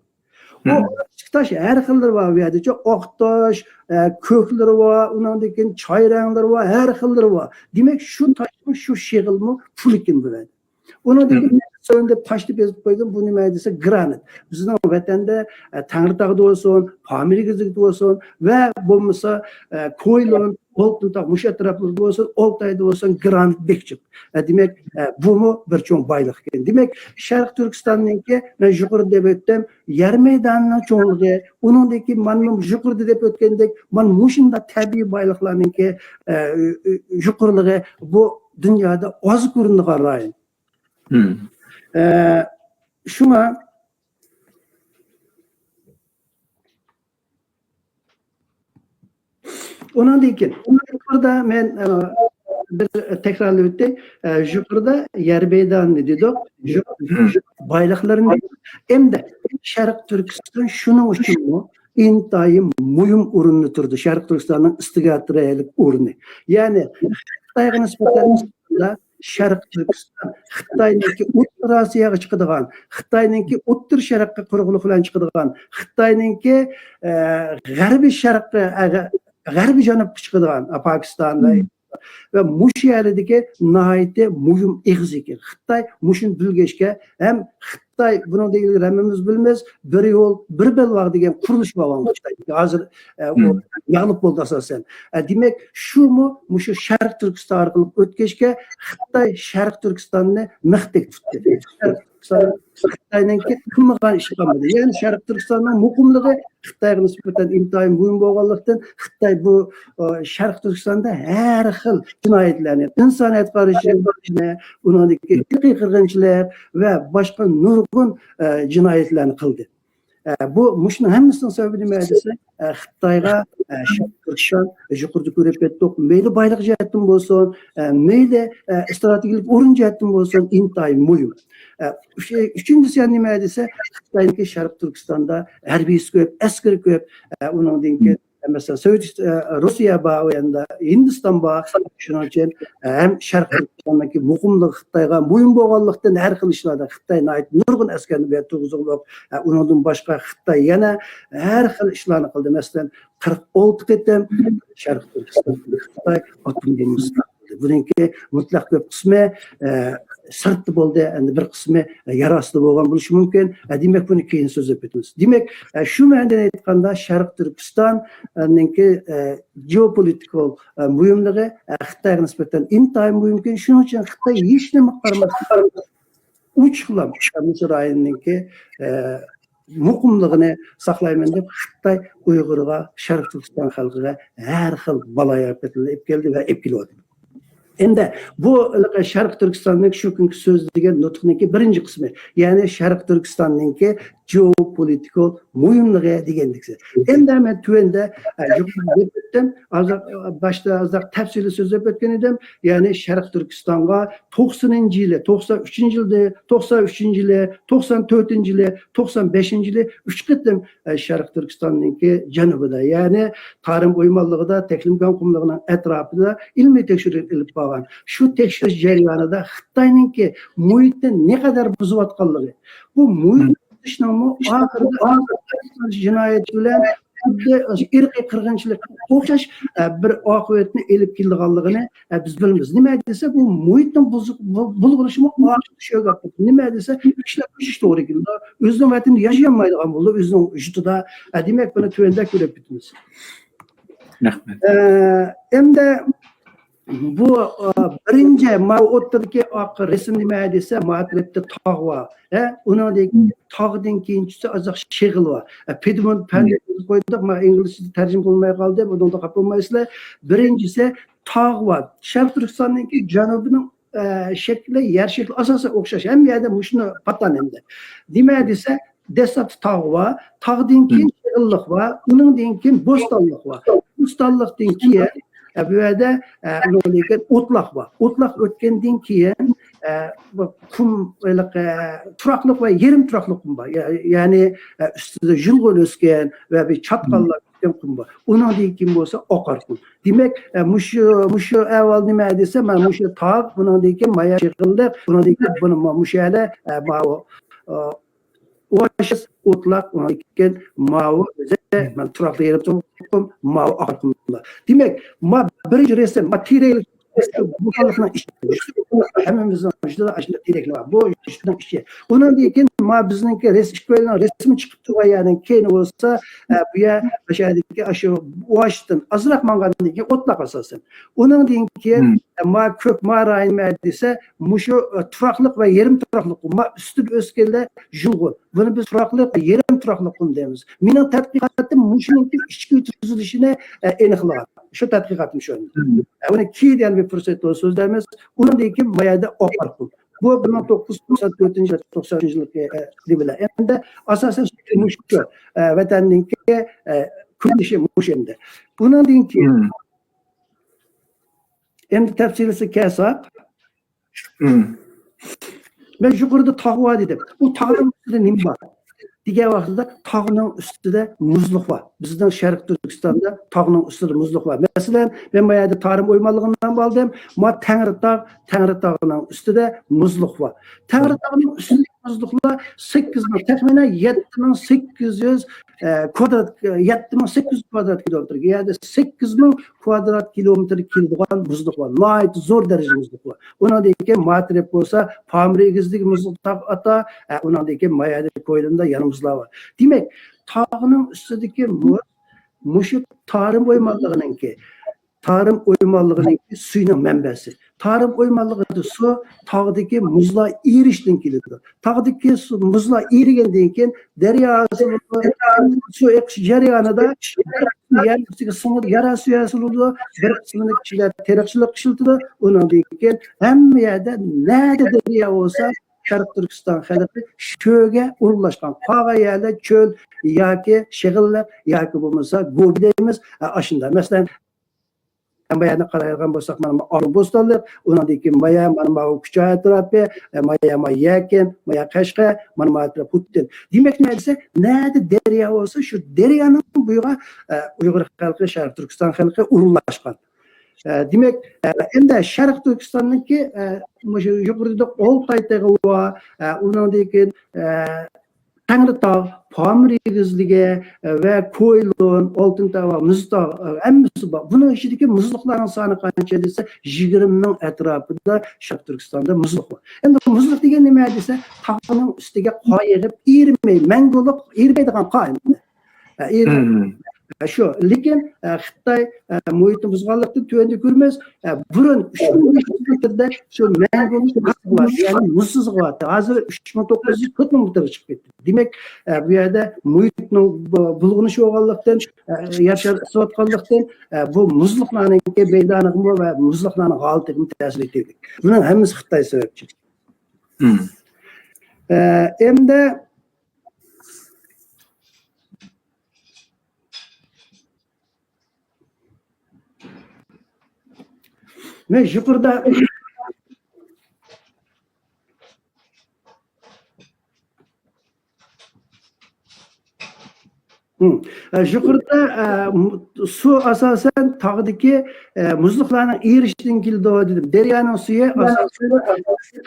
بۇ ئاتۇشتىكى تاش ھەر خىللىرى بار بۇ يەردىچۇ، ئاق تاش، ئە، كۆكلىرى بار، ئۇنىڭدىن كېيىن چاي رەڭلىرى بار، ھەر خىللىرى بار. دېمەك، شۇ تاشمۇ، شۇ شېغىلمۇ پۇل ئىكەن بۇ يەردە. ئۇنىڭدىن كېيىن سۆندۈرۈپ تاشلاپ يېزىپ قويدۇم، بۇ نېمە دېسە، گرانىت. بىزنىڭ ۋەتەندە، ئە، تەڭرىتاغدا بولسۇن، پامىر ئېگىزلىكىدە بولسۇن ۋە بولمىسا، ئە، كويلون، ئالتۇن تاغ مۇشۇ ئەتراپلىرىدا بولسۇن، ئالتايدا بولسۇن، گرانىت بەك جىق. ئە، دېمەك، ئە، بۇمۇ بىر چوڭ بايلىق ئىكەن. دېمەك، شەرقىي تۈركىستاننىڭكى، مەن يۇقىرىدا دەپ ئۆتتۈم، يەر مەيدانىنىڭ چوڭلۇقى، ئۇنىڭدىن كېيىن مانا يۇقىرىدا دەپ ئۆتكەندەك، مانا مۇشۇنداق تەبىئىي بايلىقلارنىڭكى، ئە، يۇقىرىلىقى بۇ دۇنيادا ئاز كۆرۈنىدىغان رايون. ئە، شۇڭا ئۇنىڭدىن كېيىن يۇقىرىدا مەن، ئە، بىر تەكرارلاپ ئۆتەي. ئە، يۇقىرىدا يەر مەيدانىنى دېدۇق. يۇ-، يۇ-، بايلىقلىرىنى ئەمدى شەرقىي تۈركىستان شۇنىڭ ئۈچۈنمۇ ئىنتايىن مۇھىم ئورۇندا تۇرىدۇ. شەرقىي تۈركىستاننىڭ ئىستراتېگىيەلىك ئورنى. يەنى خىتايغا نىسبەتەن شەرقىي تۈركىستان، خىتاينىڭكى ئوتتۇرا ئاسىياغا چىقىدىغان، خىتاينىڭكى ئوتتۇرا شەرققە قۇرۇقلۇق بىلەن چىقىدىغان، خىتاينىڭكى، ئە، غەربىي شەرققە، ئە، غەربىي جەنۇبقا چىقىدىغان، ئە، پاكىستان ۋە، ۋە مۇشۇ يەردىكى ناھايىتى مۇھىم ئېغىز ئىكەن. خىتاي مۇشۇنى بىلگەچكە ھەم خىتاي، بۇنىڭدىن ئىلگىرى ھەممىمىز بىلىمىز، بىر يول، بىر بەلباغ دېگەن قۇرۇلۇش بولغان خىتاي. ھازىر، ئە، ئۇ ياغلىق بولدى ئاساسەن. ئە، دېمەك، شۇمۇ مۇشۇ شەرقىي تۈركىستان ئارقىلىق ئۆتكەچكە، خىتاي شەرقىي تۈركىستاننى مىختەك تۇتتى. شەرقىي تۈركىستان خىتاينىڭكى قىلمىغان ئىشى قالمىدى. يەنى شەرقىي تۈركىستاننىڭ مۇقىملىقى خىتايغا نىسبەتەن ئىنتايىن مۇھىم بولغانلىقتىن، خىتاي بۇ، ئە، شەرقىي تۈركىستاندا ھەر خىل جىنايەتلەرنى، ئىنسانىيەت قارشى، ئۇنىڭدىكى ئىرقىي قىرغىنچىلىق ۋە باشقا نۇرغۇن، ئە، جىنايەتلەرنى قىلدى. ئە، بۇ، مۇشۇنىڭ ھەممىسىنىڭ سەۋەبى نېمە دېسە، ئە، خىتايغا، ئە، شەرقىي تۈركىستان، يۇقىرىدا كۆرۈپ كەتتۇق، مەيلى بايلىق جەھەتتىن بولسۇن، ئە، مەيلى، ئە، ئىستراتېگىيەلىك ئورۇن جەھەتتىن بولسۇن، ئىنتايىن مۇھىم. ئە، ئۈچ-، ئۈچىنچىسى يەنە نېمە دېسە، خىتاينىڭكى شەرقىي تۈركىستاندا ھەربىيسى كۆپ، ئەسكىرى كۆپ، ئە، ئۇنىڭدىن كېيىن، مەسىلەن، سوۋېت، ئە، روسىيە بار، ئۇ يەردە ھىندىستان بار. شۇنىڭ ئۈچۈن، ئە، ھەم شەرقىي تۈركىستاندىكى مۇقىملىقى خىتايغا مۇھىم بولغانلىقتىن، ھەر خىل ئىشلاردا خىتاي ناھايىتى نۇرغۇن ئەسكەرنى بۇ يەردە تۇرغۇزۇپ، ئە، ئۇنىڭدىن باشقا خىتاي يەنە ھەر خىل ئىشلارنى قىلدى. مەسىلەن، قىرىق ئالتە قېتىم شەرقىي تۈركىستان خىتاي ئاتوم بومبىسى. بۇنىڭكى مۇتلەق كۆپ قىسمى، ئە، سىرتتا بولدى، ئەمدى بىر قىسمى، ئە، يەر ئاستىدا بولغان بولۇشى مۇمكىن. ئە، دېمەك، بۇنى كېيىن سۆزلەپ ئۆتىمىز. دېمەك، ئە، شۇ مەنىدىن ئېيتقاندا، شەرقىي تۈركىستاننىڭكى، ئە، جېئوپولىتىكال، ئە، مۇھىملىقى، ئە، خىتايغا نىسبەتەن ئىنتايىن مۇھىمكەن. شۇنىڭ ئۈچۈن خىتاي ھېچنېمە قارىماستىن، ئوچۇقلاپ مۇشۇ رايوننىڭكى، ئە، مۇقىملىقىنى ساقلايمەن دەپ، خىتاي ئۇيغۇرغا، شەرقىي تۈركىستان خەلقىگە ھەر خىل بالايىئاپەتلەرنى ئېلىپ كەلدى ۋە ئېلىپ كېلىۋاتىدۇ. ئەمدى بۇ شەرقىي تۈركىستاننىڭ شۇ كۈنكى سۆزلىگەن نۇتقىنىڭكى بىرىنچى قىسمى، يەنى شەرقىي تۈركىستاننىڭكى جېئوپولىتىكال مۇھىملىقى دېگەندىكى. ئەمدى مەن تۆۋەندە، ئە، يۇقىرىدا دەپ ئۆتتۈم، ئازراق، باشتا ئازراق تەپسىلىي سۆزلەپ ئۆتكەن ئىدىم. يەنى شەرقىي تۈركىستانغا توقسىنىنچى يىلى، توقسان ئۈچىنچى يىلى، توقسان ئۈچىنچى يىلى، توقسان تۆتىنچى يىلى، توقسان بەشىنچى يىلى ئۈچ قېتىم، ئە، شەرقىي تۈركىستاننىڭكى جەنۇبىدا، يەنى تارىم ئويمانلىقىدا، تەكلىماكان قۇملۇقىنىڭ ئەتراپىدا ئىلمىي تەكشۈرۈش ئېلىپ بارغان. شۇ تەكشۈرۈش جەريانىدا خىتاينىڭكى مۇھىتنى نەقەدەر بۇزۇۋاتقانلىقى، بۇ مۇھىت بۇزۇشنىڭمۇ ئاخىرىدا جىنايەت بىلەن خۇددى ئىرقىي قىرغىنچىلىققا ئوخشاش، ئە، بىر ئاقىۋەتنى ئېلىپ كېلىدىغانلىقىنى، ئە، بىز بىلىمىز. نېمە دېسە، بۇ مۇھىتنىڭ بۇزۇق-، بۇ-، بۇلغىنىشىمۇ ئاخىرىدا شۇ گەپ. نېمە دېسە، كىشىلەر كۆچۈشكە توغرا كېلىدۇ. ئۆزىنىڭ ۋەتىنىدە ياشىيالمايدىغان بولىدۇ، ئۆزىنىڭ يۇرتىدا. ئە، دېمەك، بۇنى تۆۋەندە كۆرۈپ كېتىمىز. رەھمەت. ئە، ئەمدى بۇ، ئە، بىرىنچى، ماۋۇ ئوتتۇرىدىكى ئاق رەسىم نېمە دېسە، ماۋۇ تەرەپتە تاغ بار. ھە، ئۇنىڭدىن كېيىن، تاغدىن كېيىن چۈشسە، ئازراق شېغىل بار. ئە، پىدمونت پەندى قويدۇق، مەن ئىنگلىزچىدە تەرجىمە قىلماي قالدىم، ئۇنىڭدا خاپا بولمايسىلەر. بىرىنچىسى، تاغ بار. شەرقىي تۈركىستاننىڭكى جەنۇبىنىڭ، ئە، شەكلى، يەر شەكلى ئاساسەن ئوخشاش. ھەممە يەردە مۇشۇنى پاتان ئەمدى. نېمە دېسە، دەسلەپتە تاغ بار، تاغدىن كېيىن شېغىللىق بار، ئۇنىڭدىن كېيىن بوستانلىق بار. بوستانلىقتىن كېيىن، ئە، بۇ يەردە، ئە، ئۇنىڭدىن كېيىن ئوتلاق بار. ئوتلاق ئۆتكەندىن كېيىن، ئە، بۇ قۇم، ھېلىقى، تۇراقلىق ۋە يېرىم تۇراقلىق قۇم بار. يە-، يەنى، ئە، ئۈستىدە يۇلغۇن ئۆسكەن ۋە بىر چاتقاللار ئۆسكەن قۇم بار. ئۇنىڭدىن كېيىن بولسا ئاقار قۇم. دېمەك، ئە، مۇشۇ، مۇشۇ ئەھۋال نېمە دېسە، مانا مۇشۇ تاغ، ئۇنىڭدىن كېيىن مايا شېغىللىق، ئۇنىڭدىن كېيىن بۇنى ما-، مۇشۇ يەردە، ئە، ماۋۇ، ئە، ئوئاسىس، ئوتلاق، ئۇنىڭدىن كېيىن ماۋۇ ئۆزى، مانا تۇراقلىق يېرىم تۇراقلىق قۇم، ماۋۇ ئاقار قۇم. دېمەك، ما بىرىنچى رەسىم، ما تىرەكلىك بۇ خەلقنىڭ ئىشى. ھەممىمىزنىڭ ئىچىدە ئاشۇنداق تىرەكلەر بار. بۇ ئىشنىڭ ئىشى. ئۇنىڭدىن كېيىن ما بىزنىڭكى رەس-، ئىككىيلەننىڭ رەسىمى چىقىپ تۇرغان يەرنىڭ كەينى بولسا، ئە، بۇ يەر ئاشۇ يەردىكى ئاشۇ ئوئاسىستىن ئازراق ماڭغاندىن كېيىن ئوتلاق ئاساسەن. ئۇنىڭدىن كېيىن، ئە، ما كۆك، ما رايون نېمە دېسە، مۇشۇ، ئە، تۇراقلىق ۋە يېرىم تۇراقلىق، ما ئۈستىدە ئۆسكەنلەر يۇلغۇن. بۇنى بىز تۇراقلىق ۋە يېرىم تۇراقلىق قۇم دەيمىز. مېنىڭ تەتقىقاتىم مۇشۇنىڭكى ئىچكى تۈزۈلۈشىنى، ئە، ئېنىقلىغان. شۇ تەتقىقاتىم شۇ. ئە، ئۇنى كېيىن يەنە بىر پۇرسەتتە سۆزلەيمىز. ئۇنىڭدىن كېيىن ما يەردە ئاقار قۇم. بۇ بىر مىڭ توققۇز يۈز توقسان تۆتىنچى يىل، توقسان ئۈچىنچى يىلقى، ئە، نېمىلەر. ئەمدى ئاساسەن مۇشۇ، ئە، ۋەتەننىڭكى، ئە، كۆرۈنۈشى مۇشۇ ئەمدى. بۇنىڭدىن كېيىن ئەمدى تەپسىلىيسىگە كەلسەك، مەن يۇقىرىدا تاغ بار دېدىم. ئۇ تاغنىڭ ئۈستىدە نېمە بار دېگەن ۋاقتىدا، تاغنىڭ ئۈستىدە مۇزلۇق بار. بىزنىڭ شەرقىي تۈركىستاندا تاغنىڭ ئۈستىدە مۇزلۇق بار. مەسىلەن، مەن ما يەردە تارىم ئويمانلىقىنى ئالدىم. ما تەڭرىتاغ، تەڭرىتاغنىڭ ئۈستىدە مۇزلۇق بار. تەڭرىتاغنىڭ ئۈستىدىكى مۇزلۇقلار سەككىز مىڭ، تەخمىنەن يەتتە مىڭ سەككىز يۈز، ئە، كۋادرات، يەتتە مىڭ سەككىز يۈز كۋادرات كىلومېتىرگە، يەنى سەككىز مىڭ كۋادرات كىلومېتىرگە كېلىدىغان مۇزلۇق بار. ناھايىتى زور دەرىجىدە مۇزلۇق بار. ئۇنىڭدىن كېيىن ما تەرەپ بولسا پامىر ئېگىزلىكى مۇزلۇق تاغ ئاتا، ئە، ئۇنىڭدىن كېيىن ما يەردە كويلىندا يەنە مۇزلار بار. دېمەك، تاغنىڭ ئۈستىدىكى مۇز مۇشۇ تارىم ئويمانلىقىنىڭكى، تارىم ئويمانلىقىنىڭكى سۈيىنىڭ مەنبەسى. تارىم ئويمانلىقىدا سۇ تاغدىكى مۇزلار ئېرىشتىن كېلىدۇ. تاغدىكى سۇ، مۇزلار ئېرىگەندىن كېيىن دەريا ھاسىل بولىدۇ. سۇ ئېقىش جەريانىدا يەر ئۈستىگە سىڭىدۇ، يەر ئاستى ھاسىل بولىدۇ. بىر قىسمىنى كىشىلەر تېرىقچىلىققا ئىشلىتىدۇ. ئۇنىڭدىن كېيىن ھەممە يەردە نەدە دەريا بولسا، شەرقىي تۈركىستان خەلقى شۆگە ئورۇنلاشقان. قالغان يەرلەر چۆل ياكى شېغىللىق ياكى بولمىسا گوبى دەيمىز. ئە، ئاشۇنداق. مەسىلەن، مايانى قارايدىغان بولساق، مانا ئارىبوستانلىق، ئۇنىڭدىن كېيىن مايا، مانا ماۋۇ كۇچا ئەتراپى، ئە، مايا، مايا يەكەن، مايا قەشقەر، مانا ماۋۇ ئەتراپ خوتەن. دېمەك، نېمە دېسە، نەدە دەريا بولسا، شۇ دەريانىڭ بويىغا، ئە، ئۇيغۇر خەلقى، شەرقىي تۈركىستان خەلقى ئورۇنلاشقان. ئە، دېمەك، ئە، ئەمدى شەرقىي تۈركىستاننىڭكى، ئە، مۇشۇ يۇقىرىدا ئالتاي تېغى بار، ئە، ئۇنىڭدىن كېيىن، ئە، تەڭرىتاغ، پامىر ئېگىزلىكى، ئە، ۋە كويلون، ئالتۇن تاغ، مۇزتاغ، ئە، ھەممىسى بار. بۇنىڭ ئىچىدىكى مۇزلۇقلارنىڭ سانى قانچە دېسە، يىگىرمە مىڭ ئەتراپىدا شەرقىي تۈركىستاندا مۇزلۇق بار. ئەمدى مۇزلۇق دېگەن نېمە دېسە، تاغنىڭ ئۈستىگە قار يېغىپ، ئېرىمەي، مەڭگۈلۈك ئېرىمەيدىغان قار ئەمدى. ئە، ئېرىمەي. ئە، شۇ. لېكىن، ئە، خىتاي، ئە، مۇھىتنى بۇزغانلىقتىن تۆۋەندە كۆرىمىز. ئە، بۇرۇن ئۈچ مىڭ بەش يۈز مېتىردە شۇ مەڭگۈلۈك قار بار، يەنى مۇزسىز قىلىۋاتتى. ھازىر ئۈچ مىڭ توققۇز يۈز، تۆت مىڭ مېتىرغا چىقىپ كەتتى. دېمەك، ئە، بۇ يەردە مۇھىتنىڭ بۇ-، بۇلغىنىشى بولغانلىقتىن، ئە، يەر شارى ئىسسىۋاتقانلىقتىن، ئە، بۇ مۇزلۇقلارنىڭكى مەيدانىغىمۇ ۋە مۇزلۇقلارنىڭ ھالىتىگىمۇ تەسىر يېتىدۇ. بۇنىڭ ھەممىسى خىتاي سەۋەبچى. ئە، ئەمدى مەن يۇقىرىدا، ھىم. ئە، يۇقىرىدا، ئە، مۇ-، سۇ ئاساسەن تاغدىكى، ئە، مۇزلۇقلارنىڭ ئېرىشىشىدىن كېلىدۇ دېدىم. دەريانىڭ سۈيى ئاساسەن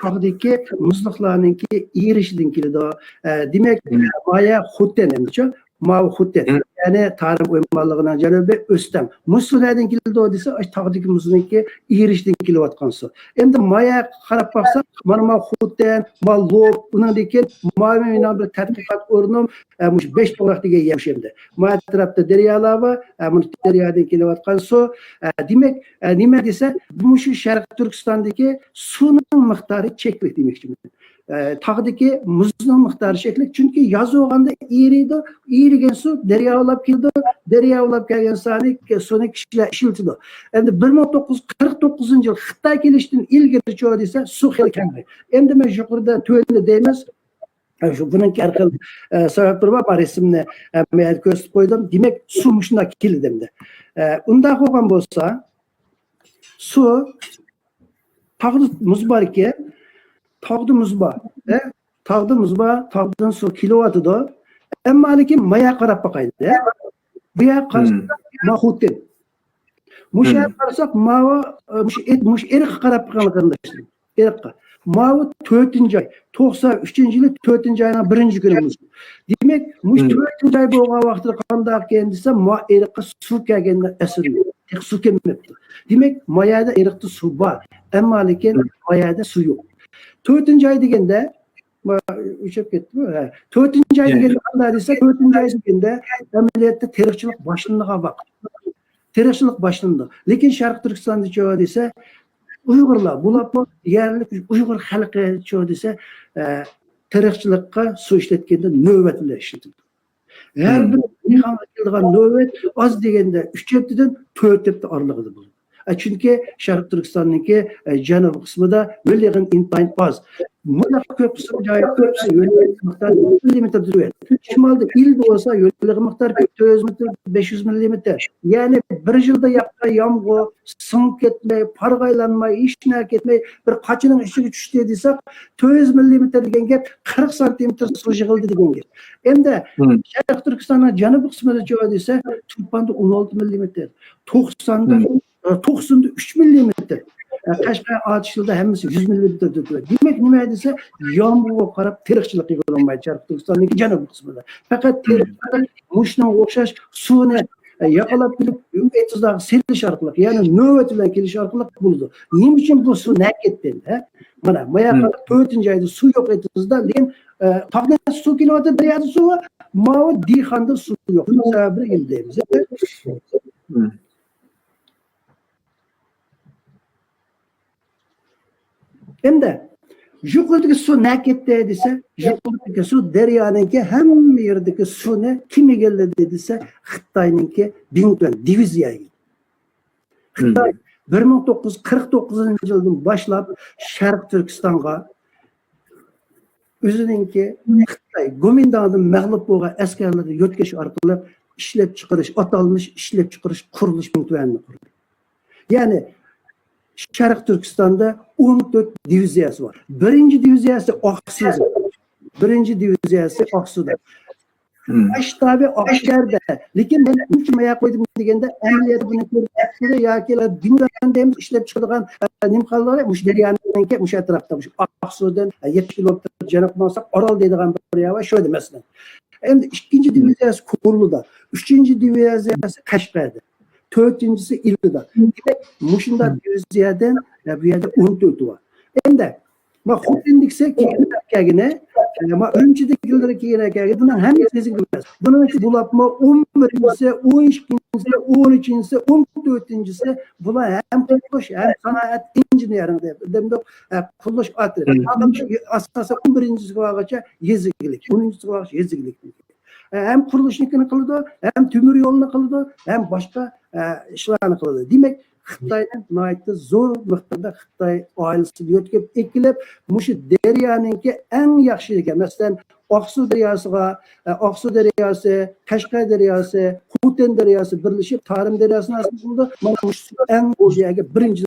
تاغدىكى مۇزلۇقلارنىڭكى ئېرىشىشىدىن كېلىدۇ. ئە، دېمەك، مايا خوتەن ئەمدىچۇ. ماۋۇ خوتەن، يەنى تارىم ئويمانلىقىنىڭ جەنۇبى ئۆستەڭ. مۇشۇ سۇ نەدىن كېلىدۇ دېسە، ئاشۇ تاغدىكى مۇزنىڭكى ئېرىشىشىدىن كېلىۋاتقان سۇ. ئەمدى ماياغا قاراپ باقساق، مانا ماۋۇ خوتەن، ماۋۇ لوپ، ئۇنىڭدىن كېيىن ماۋۇ مېنىڭ بىر تەتقىقات ئورنۇم، ئە، مۇشۇ بەش توغراق دېگەن يەر مۇشۇ ئەمدى. ماۋۇ ئەتراپتا دەريالار بار، ئە، مۇشۇ دەريادىن كېلىۋاتقان سۇ. ئە، دېمەك، ئە، نېمە دېسە، مۇشۇ شەرقىي تۈركىستاندىكى سۇنىڭ مىقدارى چەكلىك دېمەكچىمەن. ئە، تاغدىكى مۇزنىڭ مىقدارى چەكلىك، چۈنكى ياز بولغاندا ئېرىيدۇ، ئېرىگەن سۇ دەريا بولاپ كېلىدۇ، دەريا بولاپ كەلگەن سانى، سۇنى كىشىلەر ئىشلىتىدۇ. ئەمدى بىر مىڭ توققۇز يۈز قىرىق توققۇزىنچى يىل خىتاي كېلىشتىن ئىلگىرىچۇ دېسە، سۇ خېلى كەڭرى. ئەمدى مەن يۇقىرىدا تۆۋەندە دەيمىز، ئە، شۇ بۇنىڭ ھەر خىل، ئە، سەۋەبلىرى بار، مەن رەسىمنى ھەممە يەردە كۆرسىتىپ قويدۇم. دېمەك، سۇ مۇشۇنداق كېلىدۇ ئەمدى. ئە، ئۇنداق بولغان بولسا، سۇ تاغدا مۇز بار ئىكەن. تاغدا مۇز بار. ئە؟ تاغدا مۇز بار، تاغدىن سۇ كېلىۋاتىدۇ. ئەمما لېكىن ماياغا قاراپ باقايلى. ئە؟ بۇ يەرگە قارىساق، ماۋۇ خوتەن. مۇشۇ يەرگە قارىساق، ماۋۇ، ئە، مۇشۇ ئېت-، مۇشۇ ئېرىققا قاراپ باقايلى، قېرىنداشلار. ئېرىققا. ماۋۇ تۆتىنچى ئاي، توقسان ئۈچىنچى يىلى تۆتىنچى ئاينىڭ بىرىنچى كۈنى مۇشۇ. دېمەك، مۇشۇ تۆتىنچى ئاي بولغان ۋاقتىدا قانداق ئىكەن دېسە، ما ئېرىققا سۇ كەلگەندە ئەسلى يوق. تېخى سۇ كەلمەپتۇ. دېمەك، ما يەردە ئېرىقتا سۇ بار. ئەمما لېكىن ما يەردە سۇ يوق. تۆتىنچى ئاي دېگەندە، ما-، ئۆچۈپ كەتتىمۇ؟ ھە. تۆتىنچى ئاي دېگەندە قانداق دېسە، تۆتىنچى ئاي دېگەندە ئەمەلىيەتتە تېرىقچىلىق باشلىنىدىغان ۋاقىت. تېرىقچىلىق باشلىنىدۇ. لېكىن شەرقىي تۈركىستاندىچۇ دېسە، ئۇيغۇرلار، بولۇپمۇ يەرلىك ئۇيغۇر خەلقىچۇ دېسە، ئە، تېرىقچىلىققا سۇ ئىشلەتكەندە نۆۋەت بىلەن ئىشلىتىدۇ. ھەر بىر دېھقانغا كېلىدىغان نۆۋەت ئاز دېگەندە ئۈچ ھەپتىدىن تۆت ھەپتە ئارىلىقىدا بولىدۇ. ئە، چۈنكى شەرقىي تۈركىستاننىڭكى، ئە، جەنۇبىي قىسمىدا يۆليېغىن ئىنتايىن ئاز. مۇنداق كۆپ قىسىم جايدا يۆليېغىن مىقدارى يىگىرمە مىللىمېتىردىن تۆۋەن. شىمالدا، ئىلىدا بولسا يۆليېغىن مىقدارى تۆت يۈز مىللىمېتىر، بەش يۈز مىللىمېتىر. يەنى بىر يىلدا ياغقان يامغۇر سىڭىپ كەتمەي، پارغايلانماي، ھېچنېمە كەتمەي، بىر قاچىنىڭ ئۈستىگە چۈشتى دېسەك، تۆت يۈز مىللىمېتىر دېگەن گەپ، قىرىق سانتىمېتىر سۇ يىغىلدى دېگەن گەپ. ئەمدى شەرقىي تۈركىستاننىڭ جەنۇبىي قىسمىدا چۇ دېسە، تۇرپاندا ئون ئالتە مىللىمېتىر، توقساندا، ئە، توقساندا ئۈچ مىللىمېتىر. ئە، قەشقەر، ئاتۇشلىدا ھەممىسى يۈز مىللىمېتىر تۆكۈلگەن. دېمەك، نېمە دېسە، يامغۇرغا قاراپ تېرىقچىلىق يىغىلالمايدۇ شەرقىي تۈركىستاندىكى جەنۇبىي قىسمىدا. پەقەت تېرىقچىلار مۇشۇنىڭغا ئوخشاش سۇنى، ئە، ياقىلاپ كېلىپ، ئېتىزلارغا سېلىش ئارقىلىق، يەنى نۆۋەت بىلەن كېلىش ئارقىلىق بولىدۇ. نېمە ئۈچۈن بۇ سۇ نەگە كەتتى ئەمدى، ھە؟ مانا، ماياققا تۆتىنچى ئايدا سۇ يوق ئېتىزدا، لېكىن، ئە، تاغدا سۇ كېلىۋاتىدۇ، دەريادا سۇ بار، ماۋۇ دېھقاندا سۇ يوق. بۇنىڭ سەۋەبىنى ئەمدى دەيمىز. ئەمدى يۇقىرىدىكى سۇ نەگە كەتتى دېسە، يۇقىرىدىكى سۇ، دەريانىڭكى ھەممە يېرىدىكى سۇنى كىم ئىگىلىدى دېسە، خىتاينىڭكى بىڭتۈەن دىۋىزىيە ئىگىلىدى. خىتاي بىر مىڭ توققۇز يۈز قىرىق توققۇزىنچى يىلدىن باشلاپ شەرقىي تۈركىستانغا ئۆزىنىڭكى خىتاي گومىنداڭدىن مەغلۇپ بولغان ئەسكەرلىرىنى يۆتكەش ئارقىلىق ئىشلەپچىقىرىش، ئاتالمىش ئىشلەپچىقىرىش قۇرۇلۇش پونكىتىنى قۇردى. يەنى شەرقىي تۈركىستاندا ئون تۆت دىۋىزىيەسى بار. بىرىنچى دىۋىزىيەسى ئاقسۇدا. بىرىنچى دىۋىزىيەسى ئاقسۇدا. باش شتابى ئاقشەھەردە. لېكىن مەن نېمە ئۈچۈن مايا قويدۇم دېگەندە، ئەمەلىيەتتە بۇنى كۆرۈپ ياكى دىنگان دەيمىز ئىشلەپ چىقىدىغان، ئە، نېمە قالدى؟ مۇشۇ دەريانىڭكى مۇشۇ ئەتراپتا، مۇشۇ ئاقسۇدىن، ئە، يەتمىش كىلومېتىر جەنۇبقا ماڭساق، ئارال دەيدىغان بىر يەر بار، شۇ يەردە مەسىلەن. ئەمدى ئىككىنچى دىۋىزىيەسى كورلىدا، ئۈچىنچى دىۋىزىيەسى قەشقەردە، تۆتىنچىسى ئىلىدا. دېمەك، مۇشۇنداق دىۋىزىيەدىن، ئە، بۇ يەردە ئون تۆتى بار. ئەمدى ما خوتەندىكىسى كېيىنرەك كەلگىنى، ئە، ما ئۈرۈمچىدىكىلىرى كېيىنرەك كەلگىنى، بۇنىڭ ھەممىسى يېزىكلىك ئەمەس. بۇنىڭ ئىچى بولۇپمۇ ئون بىرىنچىسى، ئون ئىككىنچىسى، ئون ئۈچىنچىسى، ئون تۆتىنچىسى، بۇلار ھەم قۇرۇلۇش، ھەم سانائەت ئىنژېنېرىڭ دەپ، دەمدۇق، ئە، قۇرۇلۇش ئاتى. ئاساسەن ئون بىرىنچىسىگە بارغۇچە يېزىكلىك، ئونىنچىسىگە بارغۇچە يېزىكلىك. ئە، ھەم قۇرۇلۇشنىڭكىنى قىلىدۇ، ھەم تۆمۈر يولنى قىلىدۇ، ھەم باشقا، ئە، ئىشلارنى قىلىدۇ. دېمەك، خىتاينىڭ ناھايىتى زور مىقداردا خىتاي ئائىلىسىنى يۆتكەپ ئېكىلىپ، مۇشۇ دەريانىڭكى ئەڭ ياخشى يېرىگە، مەسىلەن، ئاقسۇ دەرياسىغا، ئە، ئاقسۇ دەرياسى، قەشقەر دەرياسى، خوتەن دەرياسى بىرلىشىپ، تارىم دەرياسىنى ھاسىل قىلىدۇ. مانا مۇشۇ ئەڭ ئۇزۇن يەرگە بىرىنچى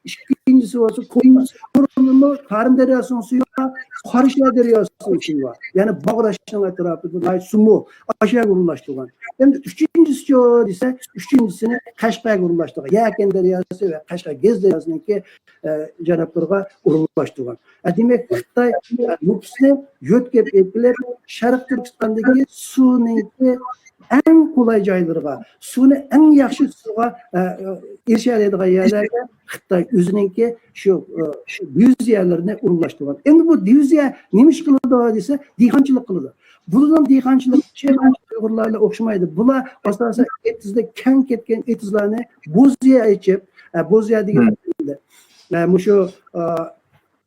ئىككىنچىسى بولسا، كورلىمۇ تارىم دەرياسىنىڭ سۈيى بار، قاراشلار دەرياسىنىڭ سۈيى بار. يەنى باغراشنىڭ ئەتراپىدا ناھايىتى سۇمۇ ئاشۇ يەرگە ئورۇنلاشتۇرغان. ئەمدى ئۈچىنچىسىچۇ دېسە، ئۈچىنچىسىنى قەشقەرگە ئورۇنلاشتۇرغان. يەكەن دەرياسى ۋە قەشقەر گەز دەرياسىنىڭكى، ئە، جانابلىرىغا ئورۇنلاشتۇرغان. ئە، دېمەك، خىتاي، ئە، نوپۇسنى يۆتكەپ ئېلىپ، شەرقىي تۈركىستاندىكى سۇنىڭكى ئەڭ قولاي جايلىرىغا، سۇنى ئەڭ ياخشى سۇغا، ئە، ئېرىشەلەيدىغان يەرلەرگە خىتاي ئۆزىنىڭكى شۇ، ئە، دىۋىزىيەلىرىنى ئورۇنلاشتۇرغان. ئەمدى بۇ دىۋىزىيە نېمە ئىش قىلىدۇ دېسە، دېھقانچىلىق قىلىدۇ. بۇلارنىڭ دېھقانچىلىقى ئۇيغۇرلار بىلەن ئوخشىمايدۇ. بۇلار ئاساسەن ئېتىزدا كەڭ كەتكەن ئېتىزلارنى بوزيا ئېچىپ، ئە، بوزيا دېگەن، ئە، مۇشۇ، ئە،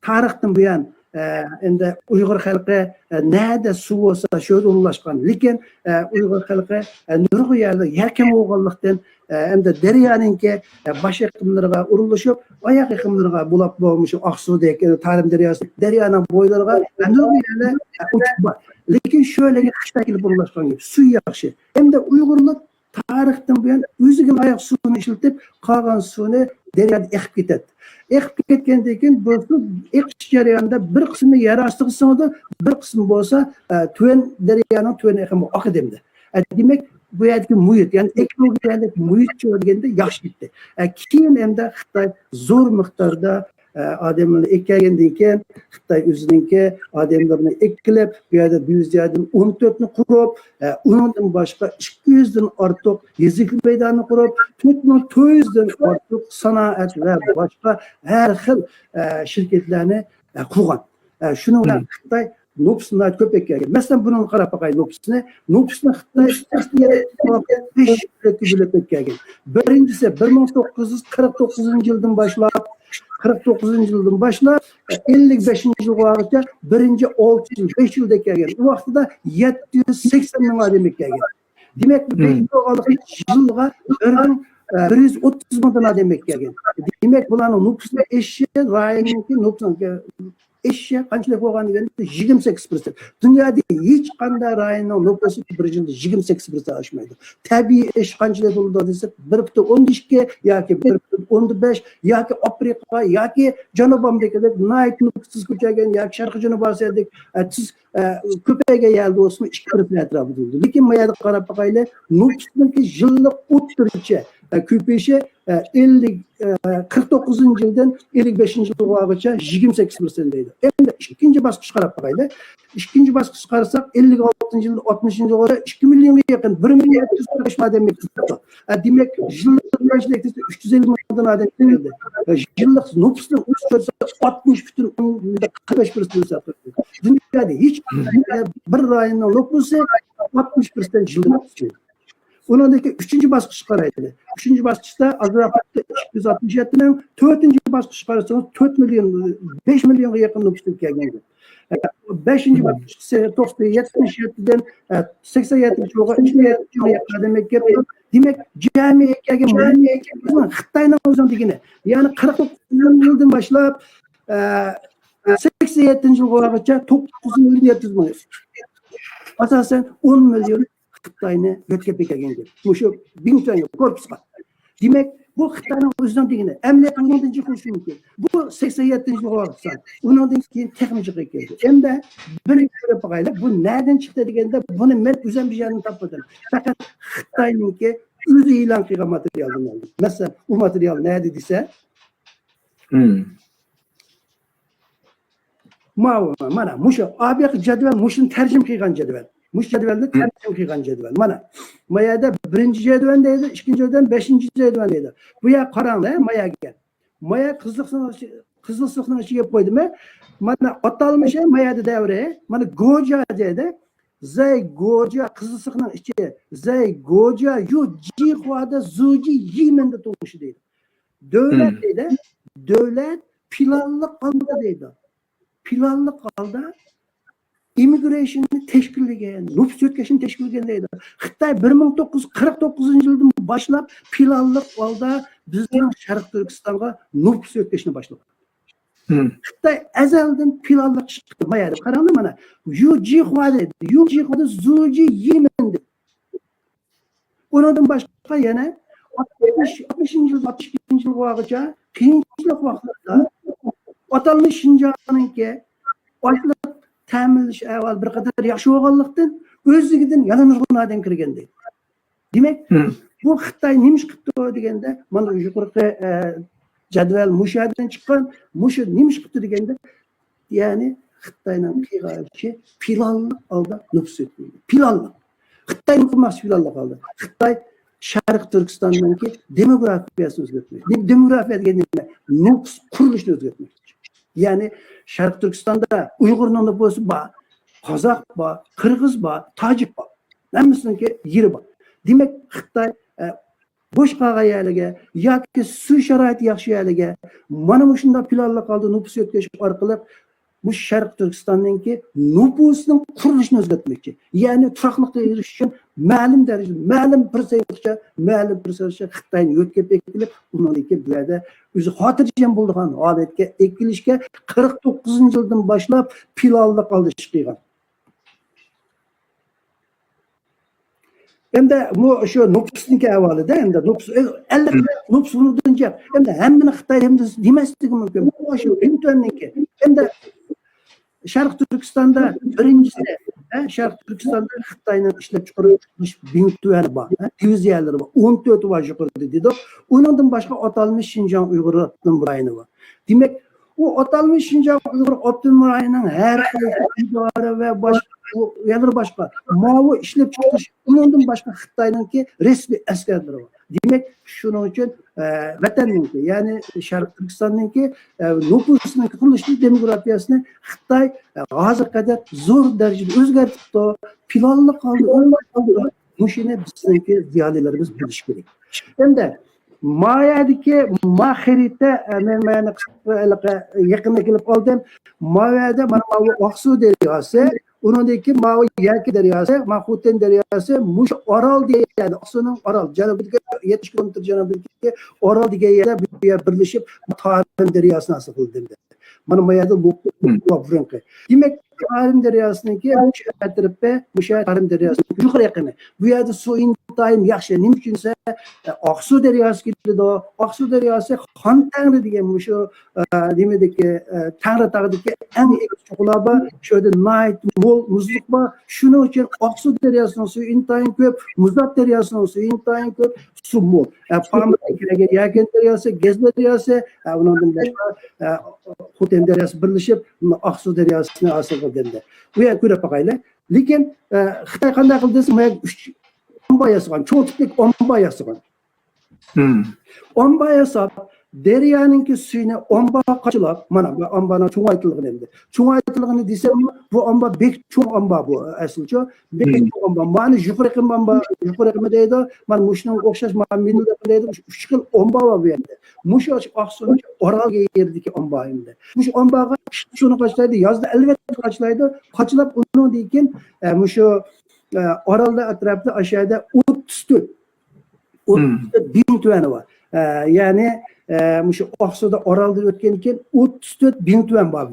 تارىختىن بۇيان، ئە، ئەمدى ئۇيغۇر خەلقى، ئە، نەدە سۇ بولسا، شۇ يەردە ئورۇنلاشقان. لېكىن، ئە، ئۇيغۇر خەلقى، ئە، نۇرغۇن يەردە يەر كەڭ بولغانلىقتىن، ئە، ئەمدى دەريانىڭكى، ئە، باش ئېقىملىرىغا ئورۇنلىشىپ، ئاياغ ئېقىملىرىغا بولۇپ، بولمىشى ئاقسۇدەك، ئە، تارىم دەرياسى، دەريانىڭ بويلىرىغا، ئە، نۇرغۇن يەرلەر، ئە، ئوچۇق بار. لېكىن شۇ يەرلەرگە خىتاي كېلىپ ئورۇنلاشقان گەپ. سۇ ياخشى. ئەمدى ئۇيغۇرلار تارىختىن بۇيان ئۆزىگە لايىق سۇنى ئىشلىتىپ، قالغان سۇنى دەريادا ئېقىپ كېتەتتى. ئېقىپ كەتكەندىن كېيىن بۇ سۇ ئېقىش جەريانىدا بىر قىسمى يەر ئاستىغا سىڭىدۇ، بىر قىسمى بولسا، ئە، تۆۋەن، دەريانىڭ تۆۋەن ئېقىمىغا ئاقىدۇ ئەمدى. ئە، دېمەك، بۇ يەردىكى مۇھىت، يەنى ئېكولوگىيەلىك مۇھىت شۇ دېگەندە ياخشى كېتتى. ئە، كېيىن ئەمدى خىتاي زور مىقداردا، ئە، ئادەملەرنى ئەكەلگەندىن كېيىن، خىتاي ئۆزىنىڭكى ئادەملىرىنى ئەكېلىپ، بۇ يەردە دىۋىزىيەدىن ئون تۆتنى قۇرۇپ، ئە، ئۇنىڭدىن باشقا ئىككى يۈزدىن ئارتۇق يېزىكلىك مەيدانىنى قۇرۇپ، تۆت مىڭ تۆت يۈزدىن ئارتۇق سانائەت ۋە باشقا ھەر خىل، ئە، شىركەتلەرنى، ئە، قۇرغان. ئە، شۇنىڭ بىلەن خىتاي نوپۇسى ناھايىتى كۆپ ئەكەلگەن. مەسىلەن، بۇنىڭغا قاراپ باقايلى نوپۇسنى. نوپۇسنى خىتاي سەكسەن يەتتە بەش دۆلەتكە بۆلۈپ ئەكەلگەن. بىرىنچىسى، بىر مىڭ توققۇز يۈز قىرىق توققۇزىنچى يىلدىن باشلاپ، قىرىق توققۇزىنچى يىلدىن باشلاپ، ئەللىك بەشىنچى يىلغىچە بىرىنچى ئالتە يىل، بەش يىلدا كەلگەن. ئۇ ۋاقتىدا يەتتە يۈز سەكسەن مىڭ ئادەم كەلگەن. دېمەك، بۇ بەش يىل بولغانلىقى يىلغا بىر مىڭ، ئە، بىر يۈز ئوتتۇز مىڭدىن ئادەم كەلگەن. دېمەك، بۇلارنىڭ نوپۇسىنىڭ ئېشىشى، رايوننىڭكى نوپۇسىنىڭ ئېشىشى قانچىلىك بولغان دېگەندە، يىگىرمە سەككىز پىرسەنت. دۇنيادا ھېچقانداق رايوننىڭ نوپۇسى بىر يىلدا يىگىرمە سەككىز پىرسەنت ئاشمايدۇ. تەبىئىي ئېشىش قانچىلىك بولىدۇ دېسەك، بىر پۈتۈن ئوندىن ئىككى ياكى بىر پۈتۈن ئوندىن بەش ياكى ئافرىقا ياكى جەنۇبىي ئامېرىكىدەك ناھايىتى نوپۇسسىز كۆچۈرگەن ياكى شەرقىي جەنۇبىي ئاسىيادەك، ئە، تېز، ئە، كۆپەيگەن يەردە بولسىمۇ ئىككى پىرسەنت ئەتراپىدا بولىدۇ. لېكىن ما يەردە قاراپ باقايلى، نوپۇسنىڭكى يىللىق ئوتتۇرىچە، ئە، كۆپىيىشى، ئە، ئەللىك، ئە، قىرىق توققۇزىنچى يىلدىن ئەللىك بەشىنچى يىلغىچە يىگىرمە سەككىز پىرسەنت دەيدۇ. ئەمدى ئىككىنچى باسقۇچقا قاراپ باقايلى. ئىككىنچى باسقۇچقا قارىساق، ئەللىك ئالتىنچى يىلدىن ئاتمىشىنچى يىلغىچە ئىككى مىليونغا يېقىن، بىر مىليون ئىككى يۈز قىرىق بەش مىڭ ئادەم كەلدى. ئە، دېمەك، يىللىق ئۈچ يۈز ئەللىك مىڭدىن ئادەم كەلدى. ئە، يىللىق نوپۇسنىڭ ئۆسۈشى ئاتمىش پۈتۈن قىرىق بەش پىرسەنت ئۆسۈپ كەتتى. دۇنيادا ھېچ بىر رايوننىڭ نوپۇسى ئاتمىش پىرسەنت يىللىق ئۆسۈشى. ئۇنىڭدىن كېيىن ئۈچىنچى باسقۇچقا قارايلى. ئۈچىنچى باسقۇچتا ئازراق ئىككى يۈز ئاتمىش يەتتە مىڭ، تۆتىنچى باسقۇچقا قارىسىڭىز، تۆت مىليون، بەش مىليونغا يېقىن نوپۇس كەلگەن. بەشىنچى باسقۇچ توقسان، يەتمىش يەتتىدىن، ئە، سەكسەن يەتتىنچى يىلغا ئىككى مىليون يېقىن ئادەم كەپتۇ. دېمەك، جەمئىي كەلگەن، خىتاينىڭ ئۆزىنىڭ دېگىنى. يەنى قىرىق توققۇز يىلدىن باشلاپ، ئە، سەكسەن يەتتىنچى يىلغىچە توققۇز مىليون يەتتە يۈز مىڭ ئۆسۈپ چىقتى. ئاساسەن ئون مىليون خىتاينى يۆتكەپ كەلگەن گەپ. مۇشۇ بىڭتۈەن كورپۇسقا. دېمەك، بۇ خىتاينىڭ ئۆزىنىڭ دېگىنى. ئەمەلىيەتتە ئۇنىڭدىن جىق بولۇشى مۇمكىن. بۇ سەكسەن يەتتىنچى يىلغا بارسا، ئۇنىڭدىن كېيىن تېخىمۇ جىقىغا كەلدى. ئەمدى بىرىنچى كۆرۈپ باقايلى، بۇ نەدىن چىقتى دېگەندە، بۇنى مەن ئۆزۈم بىر يەردىن تاپمىدىم. پەقەت خىتاينىڭكى ئۆزى ئېلان قىلغان ماتېرىيالدىن ئالدىم. مەسىلەن، ئۇ ماتېرىيال نەدە دېسە، مم. ماۋۇ، مانا مۇشۇ ئابىق جەدۋەل، مۇشۇنى تەرجىمە قىلغان جەدۋەل. مۇشۇ جەدۋەلنى تەرجىمە قىلغان جەدۋەل. مانا، ما يەردە بىرىنچى جەدۋەل دەيدۇ، ئىككىنچى جەدۋەل، بەشىنچى جەدۋەل دەيدۇ. بۇ يەر قاراڭلار، ما يەرگە. ما يەر قىزىقسىنىش، قىزىقسىنىشنىڭ ئىچىگە كەپ قويدۇم. مانا ئاتالمىشى ما يەردە دەۋرى. مانا گوجيا دەيدۇ. زەي گوجيا قىزىلسىقنىڭ ئىچى. زەي گوجيا يۇ جىخۇادا زۇجى يىمىندا تۇغۇشى دەيدۇ. دۆلەت دەيدۇ. دۆلەت پىلانلىق ھالدا دەيدۇ. پىلانلىق ھالدا ئىممىگرېيشننى تەشكىللىگەن، نوپۇس يۆتكەشنى تەشكىللىگەن دەيدۇ. خىتاي بىر مىڭ توققۇز يۈز قىرىق توققۇزىنچى يىلدىن باشلاپ پىلانلىق ھالدا بىزنىڭ شەرقىي تۈركىستانغا نوپۇس يۆتكەشنى باشلىغان. خىتاي ئەزەلدىن پىلانلىق ئىش قىلدى. ما يەردە قاراڭلار مانا. يۇ جىخۇا دەيدۇ. يۇ جىخۇا دەيدۇ. زۇجى يىمىن دەيدۇ. ئۇنىڭدىن باشقا يەنە ئاتمىش، ئاتمىشىنچى يىل، ئاتمىش ئىككىنچى يىلغىچە قىيىنچىلىق ۋاقتىدا ئاتالمىش شىنجاڭنىڭكى ئاشلىق تەمىنلەش ئەھۋالى بىر قەدەر ياخشى بولغانلىقتىن، ئۆزلۈكىدىن يەنە نۇرغۇن ئادەم كىرگەن دەيدۇ. دېمەك، بۇ خىتاي نېمە ئىش قىپتۇ دېگەندە، مانا يۇقىرىقى، ئە، جەدۋەل مۇشۇ يەردىن چىققان، مۇشۇ نېمە ئىش قىپتۇ دېگەندە، يەنى خىتاينىڭ قىلغان ئىشى پىلانلىق ھالدا نوپۇس يۆتكەلگەن. پىلانلىق. خىتاي نېمە قىلماقچى پىلانلىق ھالدا؟ خىتاي شەرقىي تۈركىستاننىڭكى دېموگرافىيەسىنى ئۆزگەرتمەك. دېم-، دېموگرافىيە دېگەن نېمە؟ نوپۇس قۇرۇلۇشىنى ئۆزگەرتمەك. يەنى شەرقىي تۈركىستاندا ئۇيغۇرنىڭ نوپۇسى بار، قازاق بار، قىرغىز بار، تاجىك بار. ھەممىسىنىڭكى يېرى بار. دېمەك، خىتاي، ئە، بوش قالغان يەرلەرگە ياكى سۇ شارائىتى ياخشى يەرلەرگە مانا مۇشۇنداق پىلانلىق ھالدا نوپۇس يۆتكەش ئارقىلىق مۇشۇ شەرقىي تۈركىستاننىڭكى نوپۇسىنىڭ قۇرۇلۇشىنى ئۆزگەرتمەكچى. يەنى تۇراقلىققا ئېرىشىش ئۈچۈن مەلۇم دەرىجىدە، مەلۇم پىرسەنتلىكچە، مەلۇم پىرسەنتلىكچە خىتاينى يۆتكەپ ئېلىپ، ئۇنىڭدىن كېيىن بۇ يەردە ئۆزى خاتىرجەم بولىدىغان ھالەتكە ئەكېلىشكە قىرىق توققۇزىنچى يىلدىن باشلاپ پىلانلىق ھالدا ئىش قىلغان. ئەمدى بۇ شۇ نوپۇسنىڭكى ئەھۋالىدە، ئەمدى نوپۇس، ئەلۋەتتە، نوپۇس ئۇلۇغدىن جىق. ئەمدى ھەممىنى خىتاي ھەممىسى دېمەسلىكى مۇمكىن. بۇ شۇ بىڭتۈەننىڭكى. ئەمدى شەرقىي تۈركىستاندا بىرىنچىسى، ھە، شەرقىي تۈركىستاندا خىتاينىڭ ئىشلەپچىقىرىش بىڭتۈەنى بار، ھە، دىۋىزىيەلىرى بار، ئون تۆتى بار يۇقىرىدا دېدۇق. ئۇنىڭدىن باشقا ئاتالمىش شىنجاڭ ئۇيغۇر ئاپتونوم رايونى بار. دېمەك، ئۇ ئاتالمىش شىنجاڭ ئۇيغۇر ئاپتونوم رايونىنىڭ ھەر قايسى ئىدارە ۋە باشقا، ئۇ يەرلىرى باشقا. ماۋۇ ئىشلەپچىقىرىش، ئۇنىڭدىن باشقا خىتاينىڭكى رەسمىي ئەسكەرلىرى بار. دېمەك، شۇنىڭ ئۈچۈن، ئە، ۋەتەننىڭكى، يەنى شەرقىي تۈركىستاننىڭكى، ئە، نوپۇسىنىڭ قۇرۇلۇشى، دېموگرافىيەسىنى خىتاي، ئە، ھازىرغا قەدەر زور دەرىجىدە ئۆزگەرتىپتۇ. پىلانلىق ھالدا ئۆزگەرتىپتۇ. مۇشۇنى بىزنىڭكى زىيالىيلىرىمىز بىلىشى كېرەك. ئەمدى ما يەردىكى ما خەرىتە، ئە، مەن مانا قىسقا ھېلىقى يېقىندا كېلىپ قالدىم. ما يەردە مانا ماۋۇ ئاقسۇ دەرياسى، ئۇنىڭدىن كېيىن ماۋۇ يەكە دەرياسى، ما خوتەن دەرياسى، مۇشۇ ئارال دېگەن يەردە، ئاقسۇنىڭ ئارال، جەنۇبىدىكى يەتمىش كىلومېتىر جەنۇبىدىكى ئارال دېگەن يەردە بۇ يەر بىرلىشىپ، تارىم دەرياسىنى ھاسىل قىلدى. مانا ما يەردە لوپنۇ بۇرۇنقى. دېمەك، تارىم دەرياسىنىڭكى مۇشۇ ئەترىپى، مۇشۇ تارىم دەرياسىنىڭكى يۇقىرى ئېقىمى. بۇ يەردە سۇ ئىنتايىن ياخشى. نېمە ئۈچۈن دېسە، ئاقسۇ دەرياسى كېلىدۇ. ئاقسۇ دەرياسى خان تەڭرى دېگەن مۇشۇ، ئە، نېمىدىكى، ئە، تەڭرى تاغدىكى ئەڭ ئېگىز چوققىلار بار. شۇ يەردە ناھايىتى مول مۇزلۇق بار. شۇنىڭ ئۈچۈن ئاقسۇ دەرياسىنىڭ سۈيى ئىنتايىن كۆپ، مۇزات دەرياسىنىڭ سۈيى ئىنتايىن كۆپ، سۇ مول. ئە، پامىردىن كەلگەن يەكەن دەرياسى، گەز دەرياسى، ئە، ئۇنىڭدىن باشقا، ئە، خوتەن دەرياسى بىرلىشىپ، ئاقسۇ دەرياسىنى ھاسىل قىلدى. بۇ يەرگە كۆرۈپ باقايلى. لېكىن، ئە، خىتاي قانداق قىلدى دېسە، بۇ يەرگە ئۈچ ئامبار ياسىغان، چوڭ تىپلىك ئامبار ياسىغان. ئامبار ياساپ، دەريانىڭكى سۈيىنى ئامبارغا قاچىلاپ، مانا بۇ ئامبارنىڭ چوڭايتىلغىنى ئەمدى. چوڭايتىلغىنى دېسەم، بۇ ئامبار بەك چوڭ ئامبار بۇ، ئەسلىچۇ. بەك چوڭ ئامبار. مانا يۇقىرى ئېقىم ئامبار، يۇقىرى ئېقىمى دەيدۇ. مانا مۇشۇنىڭغا ئوخشاش، مانا مىدىل ئېقىم دەيدۇ. ئۈچ، ئۈچ خىل ئامبار بار بۇ يەردە. مۇشۇ ئاقسۇنىڭ ئارال يېرىدىكى ئامبار ئەمدى. مۇشۇ ئامبارغا سۇنى قاچىلايدۇ، يازدا ئەلۋەتتە قاچىلايدۇ. قاچىلاپ ئۇنىڭدىن كېيىن، ئە، مۇشۇ، ئە، ئارالدا ئەتراپىدا ئاشۇ يەردە ئوتتۇز تۆت ئوتتۇز تۆت بىڭتۈەنى بار. ئە، يەنى، ئە، مۇشۇ ئاقسۇدا ئارالدىن ئۆتكەندىن كېيىن ئوتتۇز تۆت بىڭتۈەن بار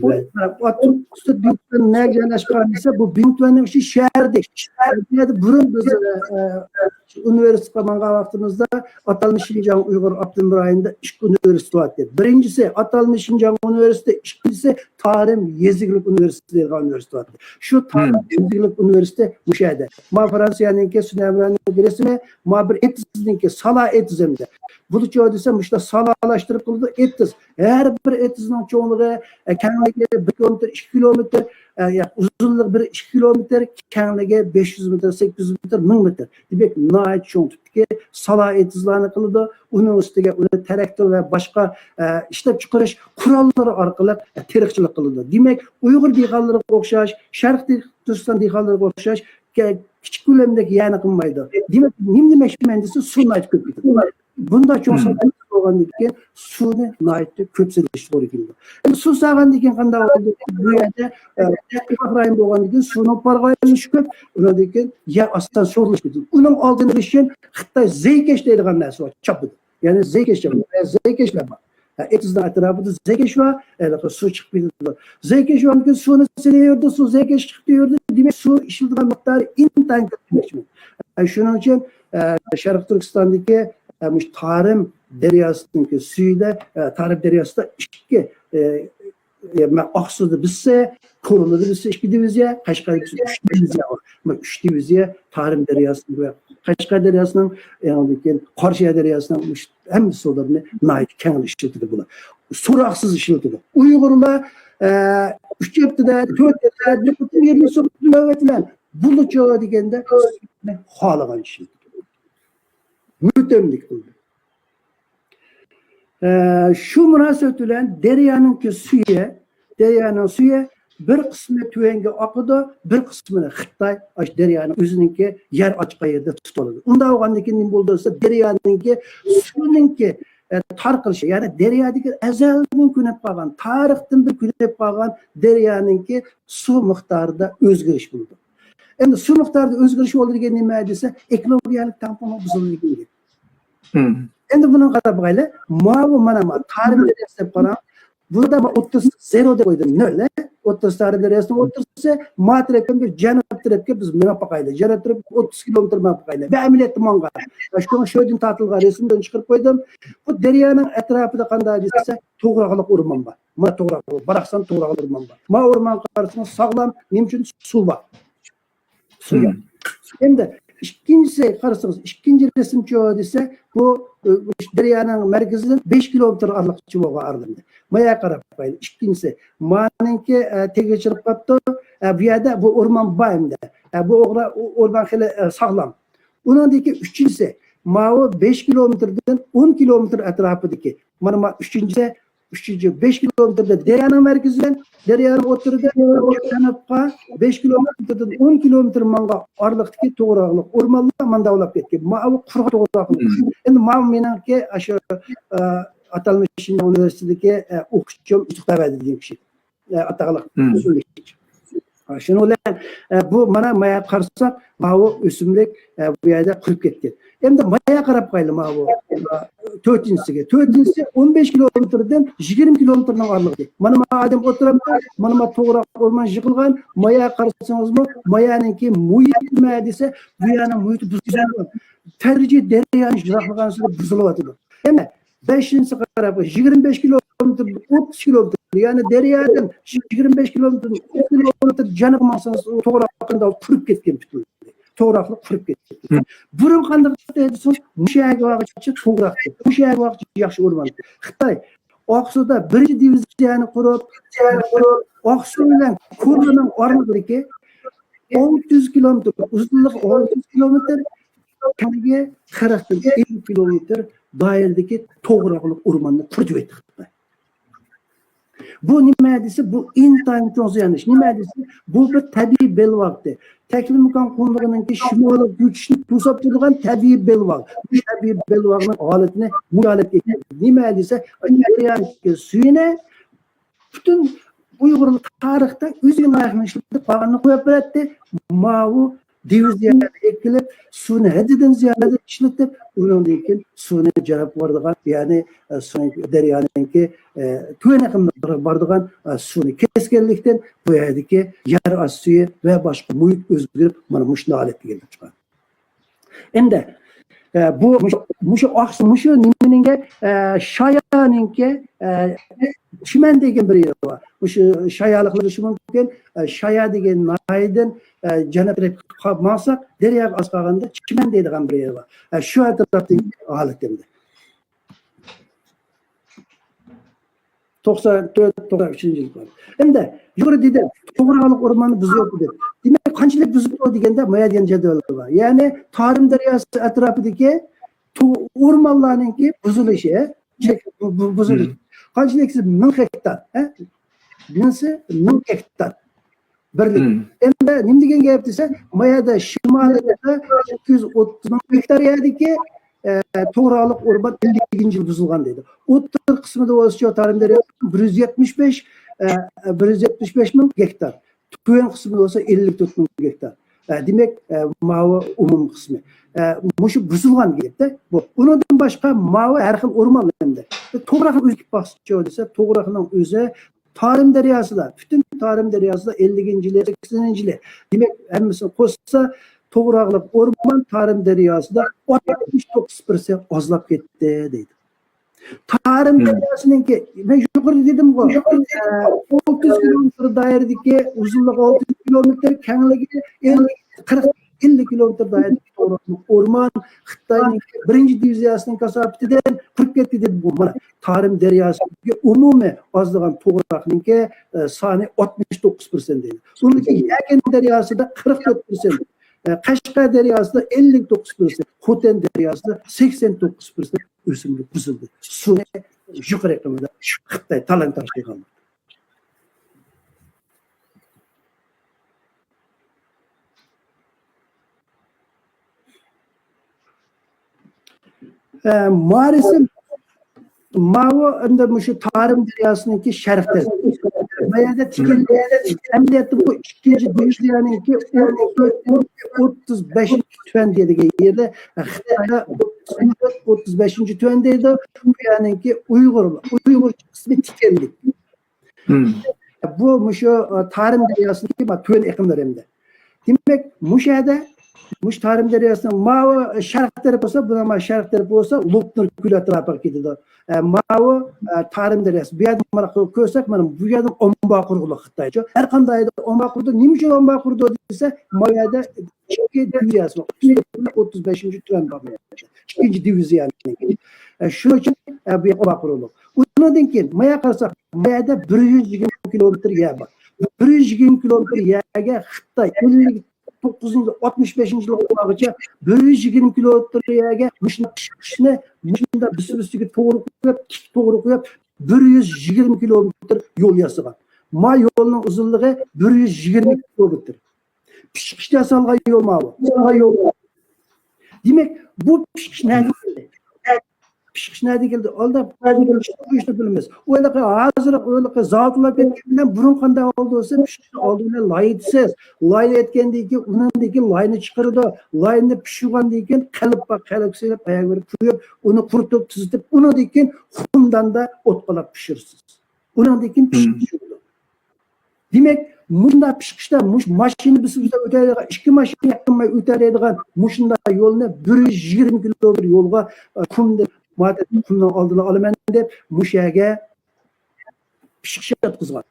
بۇ يەردە. ئوتتۇز تۆت بىڭتۈەن نەگە جايلاشقان دېسە، بۇ بىڭتۈەننىڭ ئىچى شەھەردە. شەھەردە بۇرۇن بىز، ئە، ئە، ئۇنىۋېرسىتېتقا ماڭغان ۋاقتىمىزدا ئاتالمىش شىنجاڭ ئۇيغۇر ئاپتونوم رايونىدا ئىككى ئۇنىۋېرسىتېت بار ئىدى. بىرىنچىسى ئاتالمىش شىنجاڭ ئۇنىۋېرسىتېتى، ئىككىنچىسى تارىم يېزا ئىگىلىك ئۇنىۋېرسىتېتى دەيدىغان ئۇنىۋېرسىتېت بار ئىدى. شۇ تارىم يېزا ئىگىلىك ئۇنىۋېرسىتېتى مۇشۇ يەردە. ما فرانسىيەنىڭكى سۈنەمرانىڭكى رەسىمى، ما بىر ئېتىزنىڭكى سالا ئېتىز ئەمدى. بۇلىچۇ دېسە، مۇشۇنداق سالالاشتۇرۇپ قىلىدۇ، ئېتىز. ھەر بىر ئېتىزنىڭ چوڭلۇقى، ئە، كەڭلىكى بىر كىلومېتىر، ئىككى كىلومېتىر، ئە، يا، ئۇزۇنلۇقى بىر ئىككى كىلومېتىر، كەڭلىكى بەش يۈز مېتىر، سەككىز يۈز مېتىر، مىڭ مېتىر. دېمەك، ناھايىتى چوڭ تىپتىكى سالا ئېتىزلارنى قىلىدۇ. ئۇنىڭ ئۈستىگە ئۇنى تىراكتور ۋە باشقا، ئە، ئىشلەپچىقىرىش قوراللىرى ئارقىلىق، ئە، تېرىقچىلىق قىلىدۇ. دېمەك، ئۇيغۇر دېھقانلىرىغا ئوخشاش، شەرقىي تۈركىستان دېھقانلىرىغا ئوخشاش، كە-، كىچىك كۆلەمدىكى يەرنى قىلمايدۇ. دېمەك، نېمە دېمەكچىمەن دېسە، سۇ ناھايىتى كۆپ كېتىدۇ. بۇنداق چوڭ سالا بولغاندىن كېيىن سۇنى ناھايىتى كۆپ سېلىش توغرا كېلىدۇ. ئەمدى سۇ سالغاندىن كېيىن قانداق بولىدۇ؟ بۇ يەردە، ئە، قىرغاق رايون بولغاندىن كېيىن سۇنىڭ پارغايلىنىشى كۆپ، ئۇنىڭدىن كېيىن يەر ئاستىدىن سۇغۇرۇلۇش كېتىدۇ. ئۇنىڭ ئالدىنى ئېلىش ئۈچۈن خىتاي زەيكەش دەيدىغان نەرسە بار، چاپىدۇ. يەنى زەيكەش، زەيكەشلەر بار. ھە، ئېتىزنىڭ ئەتراپىدا زەيكەش بار، ھېلىقى سۇ چىقىپ كېتىدۇ. زەيكەش بارمىكىن، سۇنى سېلىۋېرىدۇ، سۇ زەيكەش چىقىپ كېتىۋېرىدۇ. دېمەك، سۇ ئىشلىتىدىغان مىقدارى ئىنتايىن كۆپ دېمەكچىمەن. ھە، شۇنىڭ ئۈچۈن، ھە، شەرقىي تۈركىستاندىكى، ھە، مۇشۇ تارىم دەرياسىنىڭكى سۈيىدە، ھە، تارىم دەرياسىدا ئىككى، ھە، ئاقسۇدا بىرسى، كورلىدا بىرسى ئىككى دىۋىزىيە، قەشقەردە بىرسى ئۈچ دىۋىزىيە بار. مانا ئۈچ دىۋىزىيە تارىم دەرياسى ۋە قەشقەر دەرياسىنىڭ، ئاندىن كېيىن قاراشيەر دەرياسىنىڭ مۇشۇ ھەممە سۇلىرىنى ناھايىتى كەڭ ئىشلىتىدۇ بۇلار. سوراقسىز ئىشلىتىدۇ. ئۇيغۇرلار، ئە، ئۈچ ھەپتىدە، تۆت ھەپتىدە، بىر قېتىم يەرلىك سوراق بىلەن بۇلىچۇ دېگەندە خالىغان ئىشلىتىدۇ. مۆتەملىك قىلىدۇ. ئە، شۇ مۇناسىۋەت بىلەن دەريانىڭكى سۈيى، دەريانىڭ سۈيى بىر قىسمى تۆۋەنگە ئاقىدۇ، بىر قىسمىنى خىتاي ئاشۇ دەريانىڭ ئۆزىنىڭكى يەر ئاچقان يېرىدە تۇتۇۋالىدۇ. ئۇنداق بولغاندىن كېيىن نېمە بولىدۇ دېسە، دەريانىڭكى سۇنىڭكى، ئە، تارقىلىشى، يەنى دەريادىكى ئەزەلدىن كۆنۈپ قالغان، تارىختىن بىر كۆنۈپ قالغان دەريانىڭكى سۇ مىقدارىدا ئۆزگىرىش بولىدۇ. ئەمدى سۇ مىقدارىدا ئۆزگىرىش بولىدۇ دېگەن نېمە دېسە، ئېكولوگىيەلىك تەڭپۇڭلۇق بۇزۇلىدۇ دېگەن گەپ. ئەمدى بۇنىڭغا قاراپ باقايلى. ماۋۇ مانا ما تارىم دەرياسى دەپ قاراڭ. بۇندا ما ئوتتۇز زېرو دەپ قويدۇم. نۆل، ئە؟ ئوتتۇز تارىم دەرياسىنىڭ ئوتتۇزى، ما تەرەپتىن بىر جەنۇب تەرەپكە بىز مېڭىپ باقايلى. جەنۇب تەرەپ ئوتتۇز كىلومېتىر مېڭىپ باقايلى. بۇ ئەمەلىيەتتە ماڭغان. شۇڭا شۇ يەردىن تارتىلغان رەسىمدىن چىقىرىپ قويدۇم. بۇ دەريانىڭ ئەتراپىدا قانداق دېسە، توغراقلىق ئورمان بار. مانا توغراق، باراقسان توغراق ئورمان بار. ما ئورمانغا قارىسىڭىز ساغلام، نېمە ئۈچۈن؟ سۇ بار. سۇ يوق. ئەمدى ئىككىنچىسى قارىسىڭىز، ئىككىنچى رەسىمچۇ دېسە، بۇ، ئە، دەريانىڭ مەركىزىدىن بەش كىلومېتىر ئارىلىقچە بولغان ئارىلىقتا. مايا قاراپ باقايلى. ئىككىنچىسى، مانىڭكى، ئە، تېگى چىرىپ قاپتۇ. ئە، بۇ يەردە بۇ ئورمان بار ئەمدى. ئە، بۇ ئوغرا-، ئو-، ئورمان خېلى، ئە، ساغلام. ئۇنىڭدىن كېيىن ئۈچىنچىسى، ماۋۇ بەش كىلومېتىردىن ئون كىلومېتىر ئەتراپىدىكى، مانا، مانا ئۈچىنچىسى، ئۈچىنچى بەش كىلومېتىردا دەريانىڭ مەركىزىدىن، دەريانىڭ ئوتتۇرىدا جەنۇبقا بەش كىلومېتىردىن ئون كىلومېتىر ماڭغان ئارىلىقتىكى توغراقلىق ئورمانلار مانداۋلاپ كەتكەن. ماۋۇ قۇرۇق توغراقلىق. ئەمدى ماۋۇ مېنىڭكى ئاشۇ، ئە، ئاتالمىش شىنجاڭ ئۇنىۋېرسىتېتىدىكى، ئە، ئوقۇتقۇچىم ئۇزۇقتەۋەدى دېگەن كىشى. ئە، ئاتاقلىق ئۆسۈملۈك. شۇنىڭ بىلەن، ئە، بۇ مانا مايا قارىساق، ماۋۇ ئۆسۈملۈك، ئە، بۇ يەردە قۇرۇپ كەتكەن. ئەمدى مايا قاراپ قايلى، ماۋۇ، ئە، تۆتىنچىسىگە. تۆتىنچىسى ئون بەش كىلومېتىردىن يىگىرمە كىلومېتىرنىڭ ئارىلىقى. مانا ما ئادەم ئولتۇرۇپتۇ، مانا ما توغراق ئورمان يىغىلغان. مايا قارىسىڭىزمۇ، مايانىڭكى مۇھىتى نېمە دېسە، بۇ يەرنىڭ مۇھىتى بۇزۇلغان. تەدرىجىي دەريانى يىراقلىغانسېرى بۇزۇلۇۋاتىدۇ. يەنە بەشىنچىسى قاراپ، يىگىرمە بەش كىلومېتىر، ئوتتۇز كىلومېتىر، يەنى دەريادىن يىگىرمە بەش كىلومېتىر، ئوتتۇز كىلومېتىر جەنۇبقا ماڭسىڭىز، توغراق قانداق قۇرۇپ كەتكەن پۈتۈن. توغراقلىق قۇرۇپ كەتكەن. بۇرۇن قانداق دېسىڭىز، مۇشۇ يەرگە بارغۇچە توغراق، مۇشۇ يەرگە بارغۇچە ياخشى ئورمان. خىتاي ئاقسۇدا بىرىنچى دىۋىزىيەنى قۇرۇپ، ئاقسۇ بىلەن كورلىنىڭ ئارىلىقىدىكى ئالتە يۈز كىلومېتىر، ئۇزۇنلۇقى ئالتە يۈز كىلومېتىر، كەڭلىكى قىرىقتىن ئەللىك كىلومېتىر دائىرىدىكى توغراقلىق ئورماننى قۇرۇتۇۋەتتى خىتاي. بۇ نېمە دېسە، بۇ ئىنتايىن چوڭ زىيان ئىش. نېمە دېسە، بۇ بىر تەبىئىي بەلباغتى. تەكلىماكان قۇملۇقىنىڭكى شىمالىغا كۆچۈشنى توساپ تۇرىدىغان تەبىئىي بەلباغ. بۇ تەبىئىي بەلباغنىڭ ھالىتىنى مۇشۇ ھالەتكە كەلتۈردى. نېمە دېسە، دەريانىڭ سۈيىنى پۈتۈن ئۇيغۇرلار تارىختا ئۆزىگە لايىقىنى ئىشلىتىپ قالغاننى قويۇپ بېرەتتى. ماۋۇ دىۋىزىيەنى ئەكېلىپ، سۇنى ھەددىدىن زىيادە ئىشلىتىپ، ئۇنىڭدىن كېيىن سۇنى جەلپ قىلىدىغان، يەنى، ئە، سۇنىڭ دەريانىڭكى، ئە، تۆۋەن ئېقىملىرىغا بارىدىغان، ئە، سۇنى كەسكەنلىكتىن، بۇ يەردىكى يەر ئاستى سۈيى ۋە باشقا مۇھىت ئۆزگىرىپ، مانا مۇشۇنداق ھالەتكە كېلىپ چىققان. ئەمدى، ئە، بۇ مۇشۇ، مۇشۇ ئاقسۇ، مۇشۇ نېمىنىڭكى، ئە، شايانىڭكى، ئە، چىمەن دېگەن بىر يېرى بار. مۇشۇ شايالىق بولۇشى مۇمكىن. ئە، شايا دېگەن ناھىيەدىن، ئە، جەنۇب تەرەپكە قا-، ماڭساق، دەرياغا ئاز قالغاندا چىمەن دەيدىغان بىر يېرى بار. ئە، شۇ ئەتراپتىكى ھالەت ئەمدى. توقسان تۆت، توقسان ئۈچىنچى يىللار. ئەمدى يۇقىرى دېدىم، توغراقلىق ئورماننى بۇزۇۋەتتى دەپ. دېمەك، قانچىلىك بۇزۇلدى دېگەندە، مايا دېگەن جەدۋەل بار. يەنى تارىم دەرياسى ئەتراپىدىكى تو-، ئورمانلارنىڭكى بۇزۇلۇشى، چەك-، بۇ-، بۇ-، بۇزۇلۇشى. مىڭ. قانچىلىك دېسە، مىڭ گېكتار، ھە؟ مىڭسى مىڭ گېكتار. بىرلىك. مىڭ. ئەمدى نېمە دېگەن گەپ دېسە، ما يەردە شىمالىدا ئىككى يۈز ئوتتۇز مىڭ گېكتار يەردىكى، ئە، توغراقلىق ئورمان ئەللىكىنچى يىل بۇزۇلغان دەيدۇ. ئوتتۇرا قىسمىدا بولسا شۇ تارىم دەرياسى بىر يۈز يەتمىش بەش، ئە، بىر يۈز يەتمىش بەش مىڭ گېكتار. تۆۋەن قىسمىدا بولسا ئەللىك تۆت مىڭ گېكتار. ئە، دېمەك، ئە، ماۋۇ ئومۇمىي قىسمى. ئە، مۇشۇ بۇزۇلغان گەپتە. بۇ. ئۇنىڭدىن باشقا ماۋۇ ھەر خىل ئورمان ئەمدى. توغراقنى ئۆزى باقسىچۇ دېسە، توغراقنىڭ ئۆزى تارىم دەرياسىدا، پۈتۈن تارىم دەرياسىدا ئەللىكىنچى يىلى، سەكسىنىنچى يىلى، دېمەك، ھەممىسىنى قوشسا، توغراقلىق ئورمان تارىم دەرياسىدا ئاتمىش توققۇز پىرسەنت ئازلاپ كەتتى دەيدۇ. تارىم دەرياسىنىڭكى، مەن يۇقىرىدا دېدىمغۇ، ئە، ئوتتۇز كىلومېتىر دائىرىدىكى ئۇزۇنلۇقى ئالتە يۈز كىلومېتىر، كەڭلىكى ئەللىك، قىرىق، ئەللىك كىلومېتىر دائىرىدىكى توغراقلىق ئورمان خىتاينىڭ بىرىنچى دىۋىزىيەسىنىڭ كاساپىتىدىن قۇرۇپ كەتتى دېدىمغۇ. مانا، تارىم دەرياسىدىكى ئومۇمىي ئازلىغان توغراقنىڭكى، ئە، سانى ئاتمىش توققۇز پىرسەنت دەيدۇ. ئۇنىڭكى يەكەن دەرياسىدا قىرىق تۆت پىرسەنت، ئە، قەشقەر دەرياسىدا ئەللىك توققۇز پىرسەنت، خوتەن دەرياسىدا سەكسەن توققۇز پىرسەنت ئۆسۈملۈك بۇزۇلدى. سۇنى يۇقىرى ئېقىمىدا خىتاي تالاي-تارىي قىلغان. ئە، مارىسى ماۋۇ ئەمدى مۇشۇ تارىم دەرياسىنىڭكى شەرق تەرىپى. بۇ يەردە تىكەن، ئەمەلىيەتتە بۇ ئىككىنچى دىۋىزىيەنىڭكى ئوتتۇز بەشىنچى تۈەن دېگەن يېرى، خىتايدا ئوتتۇز بەشىنچى تۈەن دەيدۇ. بۇ يەرنىڭكى ئۇيغۇر، ئۇيغۇر قىسمى تىكەنلىك. بۇ مۇشۇ، ئە، تارىم دەرياسىنىڭكى ما تۆۋەن ئېقىملىرى ئەمدى. دېمەك، مۇشۇ يەردە، مۇشۇ تارىم دەرياسىنىڭ ماۋۇ شەرق تەرىپى بولسا، بۇنىڭ ما شەرق تەرىپى بولسا، لوپنۇر كۆلى ئەتراپىغا كېتىدۇ. ئە، ماۋۇ، ئە، تارىم دەرياسى. بۇ يەردە مانا كۆرسەك، مانا بۇ يەردىن ئامبار قۇرغۇلۇق خىتايچە. ھەر قانداق يەردە ئامبار قۇرىدۇ. نېمە ئۈچۈن ئامبار قۇرىدۇ دېسە، ما يەردە ئىككى دىۋىزىيەسى بار. ئوتتۇز بەشىنچى تۈەن بار بۇ يەردە. ئىككىنچى دىۋىزىيەنىڭ. ئە، شۇنىڭ ئۈچۈن، ئە، بۇ يەرگە ئامبار قۇرۇلدى. ئۇنىڭدىن كېيىن، مايا قارىساق، ما يەردە بىر يۈز يىگىرمە كىلومېتىر يەر بار. بىر يۈز يىگىرمە كىلومېتىر يەرگە خىتاي ئەللىك توققۇزىنچى، ئاتمىش بەشىنچى يىلغا بارغىچە بىر يۈز يىگىرمە كىلومېتىر يەرگە مۇشۇنداق پىشقىچنى، مۇشۇنداق بىسسە-بىسسىگە توغرا قويۇپ، تىك توغرا قويۇپ، بىر يۈز يىگىرمە كىلومېتىر يول ياسىغان. ما يولنىڭ ئۇزۇنلۇقى بىر يۈز يىگىرمە كىلومېتىر. پىشقىچ ياسالغان يول ماۋۇ. دېمەك، بۇ پىشقىچ نەدىن كەلدى؟ پىشقىچ نەدىن كەلدى؟ ئالدى بىلمەيمىز. ئۇ ھېلىقى ھازىر، ھېلىقى زاۋۇتلار كەتكەن بىلەن بۇرۇن قانداق ئالدى بولسا، پىشقىچنى ئالدى بىلەن لاينى ئېتىسىز. لاينى ئېتكەندىن كېيىن، ئۇنىڭدىن كېيىن لاينى چىقىرىدۇ. لاينى پىشۇرغاندىن كېيىن قېلىپقا، قېلىپ سېلىپ، ئاياغ بېرىپ قويۇپ، ئۇنى قۇرۇتۇپ، تۈزىتىپ، ئۇنىڭدىن كېيىن خۇمداندا ئوتقا قالاپ پىشۇرىسىز. ئۇنىڭدىن كېيىن پىشقىچ چىقىدۇ. دېمەك، مۇنداق پىشقىچتا مۇش-، ماشىنا بىسسە-بىسسە ئۆتەلەيدىغان، ئىككى ماشىنا يېقىنماي ئۆتەلەيدىغان مۇشۇنداق يولنى بىر يۈز يىگىرمە كىلومېتىر يولغا، ئە، قۇمدىن، مادەم قۇمنىڭ ئالدىنى ئالىمەن دەپ، مۇشۇ يەرگە پىشقىچ ياتقۇزغان.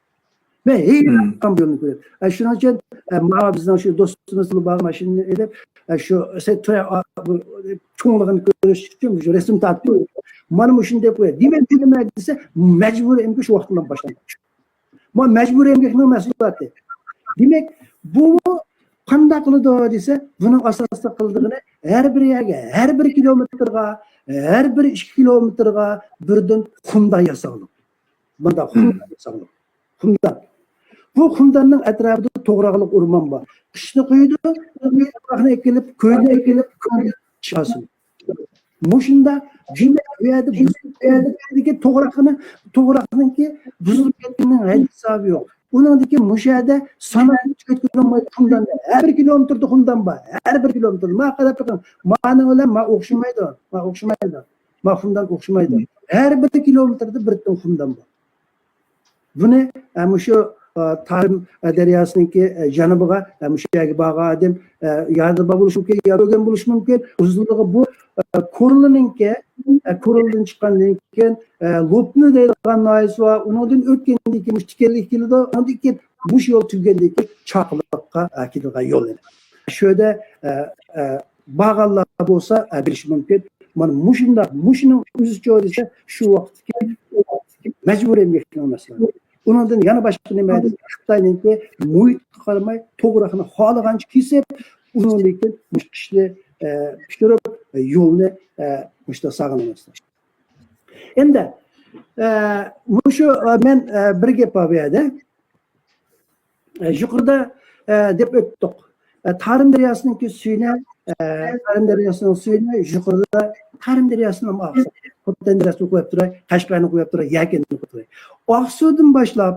مەن ھەيران قالدىم بۇ يولنى كۆرۈپ. ئە، شۇنىڭ ئۈچۈن، ئە، ماڭا بىزنىڭ شۇ دوستىمىز بار ماشىنىنى ئېلىپ، ئە، شۇ سەن تۇرە، ئا، بۇ، چوڭلۇقىنى كۆرۈش ئۈچۈن شۇ رەسىم تارتىپ، مانا مۇشۇنى دەپ قوياي. دېمەك، نېمە دېسە، مەجبۇرىي ئەمگەك شۇ ۋاقىتتىن باشلانغان. ما مەجبۇرىي ئەمگەكنىڭ مەھسۇلاتى. دېمەك، بۇ قانداق قىلىدۇ دېسە، بۇنىڭ ئاساسلىق قىلىدىغىنى ھەر بىر يەرگە، ھەر بىر كىلومېتىرغا، ھەر بىر ئىككى كىلومېتىرغا بىردىن خۇمدا ياساڭلىق. مۇنداق خۇمدا ياساڭلىق. خۇمدا. بۇ خۇمداننىڭ ئەتراپىدا توغراقلىق ئورمان بار. قىشنى قويىدۇ، قىشنى ئەكېلىپ، كۆيدە ئەكېلىپ، كۆيدە چىقارسۇن. مۇشۇنداق، دېمەك، بۇ يەردە بۇزۇلۇپ كەتكەندىكى توغراقنى، توغراقنىڭكى بۇزۇلۇپ كەتكىنىنىڭ ھەددى ھېسابى يوق. ئۇنىڭدىن كېيىن مۇشۇ يەردە ساناپ تۈگەتكىلى بولمايدۇ، خۇمدان. ھەر بىر كىلومېتىردا خۇمدان بار. ھەر بىر كىلومېتىردا. ما قاراپ بېقىڭ. مانىڭ بىلەن ما ئوخشىمايدۇ. ما ئوخشىمايدۇ. ما خۇمدان ئوخشىمايدۇ. ھەر بىر كىلومېتىردا بىر تىن خۇمدان بار. بۇنى، ئە، مۇشۇ، ئە، تارىم، ئە، دەرياسىنىڭكى، ئە، جەنۇبىغا، ئە، مۇشۇ يەرگە بارغان ئادەم، ئە، يادىدا بار بولۇشى مۇمكىن، يا كۆرگەن بولۇشى مۇمكىن. ئۇزۇنلۇقى بۇ، ئە، كورلىنىڭكى، ئە، كورلىدىن چىققاندىن كېيىن، ئە، لوپنۇ دەيدىغان ناھىيەسى بار. ئۇنىڭدىن ئۆتكەندىن كېيىن مۇشۇ تىكەنلىككە كېلىدۇ. ئۇنىڭدىن كېيىن مۇشۇ يول تۈگىگەندىن كېيىن چاقىلىققا، ئە، كېلىدىغان يول. شۇ يەردە، ئە، ئە، بارغانلار بولسا، ئە، بىلىشى مۇمكىن. مانا مۇشۇنداق، مۇشۇنىڭ ئۆزىچۇ دېسە، شۇ ۋاقىتتىكى مەجبۇرىي مېخنىڭ مەسىلىسى. ئۇنىڭدىن يەنە باشقا نېمە دېسە، خىتاينىڭكى مۇھىتقا قارىماي، توغراقنى خالىغانچە كېسىپ، ئۇنىڭدىن كېيىن مۇشۇ ئىشنى، ئە، پۈتتۈرۈپ، ئە، يولنى، ئە، مۇشۇنداق ساغلىماقچى. ئەمدى، ئە، مۇشۇ، ئە، مەن، ئە، بىر گەپ بار بۇ يەردە. ئە، يۇقىرىدا، ئە، دەپ ئۆتتۇق. ئە، تارىم دەرياسىنىڭكى سۈيىنى، ئە، تارىم دەرياسىنىڭ سۈيىنى يۇقىرىدا تارىم دەرياسىنىڭ ئاقسۇ، خوتەن دەرياسىنى قويۇپ تۇراي، قەشقەرنى قويۇپ تۇراي، يەكەننى قويۇپ تۇراي. ئاقسۇدىن باشلاپ،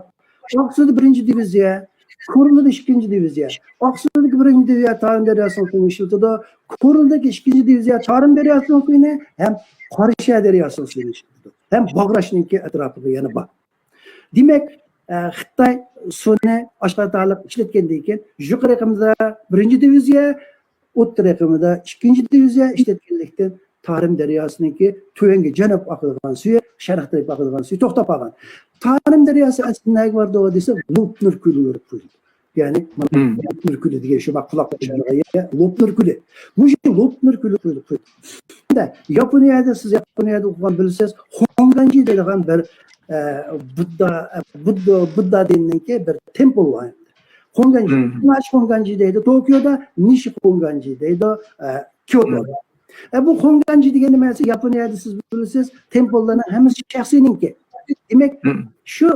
ئاقسۇدا بىرىنچى دىۋىزىيە، كورلىدا ئىككىنچى دىۋىزىيە. ئاقسۇدىكى بىرىنچى دىۋىزىيە تارىم دەرياسىنىڭ سۈيىنى ئىشلىتىدۇ. كورلىدىكى ئىككىنچى دىۋىزىيە تارىم دەرياسىنىڭ سۈيىنى ھەم قاراشاھار دەرياسىنىڭ سۈيىنى ئىشلىتىدۇ. ھەم باغراشنىڭكى ئەتراپىغا يەنە بار. دېمەك، ئە، خىتاي سۇنى ئاشۇ قاتارلىق ئىشلەتكەندىن كېيىن، يۇقىرى ئېقىمدا بىرىنچى دىۋىزىيە، ئوتتۇرا ئېقىمدا ئىككىنچى دىۋىزىيە ئىشلەتكەنلىكتىن، تارىم دەرياسىنىڭكى تۆۋەنگە جەنۇبقا ئاقىدىغان سۈيى، شەرق تەرەپكە ئاقىدىغان سۈيى توختاپ قالغان. تارىم دەرياسى ئەسلىدە نەگە بارىدۇ دېسە، لوپنۇر كۆلىگە بېرىپ قۇيۇلىدۇ. يەنى، مانا، لوپنۇر كۆلى دېگەن شۇ قۇلاق، لوپنۇر كۆلى. مۇشۇ لوپنۇر كۆلى قۇيۇلۇپ قويدى. ياپونىيەدە، سىز ياپونىيەدە ئوقۇغان بىلسىز، خونگانجى دەيدىغان بىر، ئە، بۇددا، بۇددا، بۇددا دىنىنىڭكى بىر تېمپل بار. خونگانجى. نىشى خونگانجى دەيدۇ توكيودا، نىشى خونگانجى دەيدۇ، ئە، كيوتودا. ئە، بۇ خونگانجى دېگەن نېمە دېسە، ياپونىيەدە سىز بىلسىز، تېمپللارنىڭ ھەممىسى شەخسىينىڭكى. دېمەك، شۇ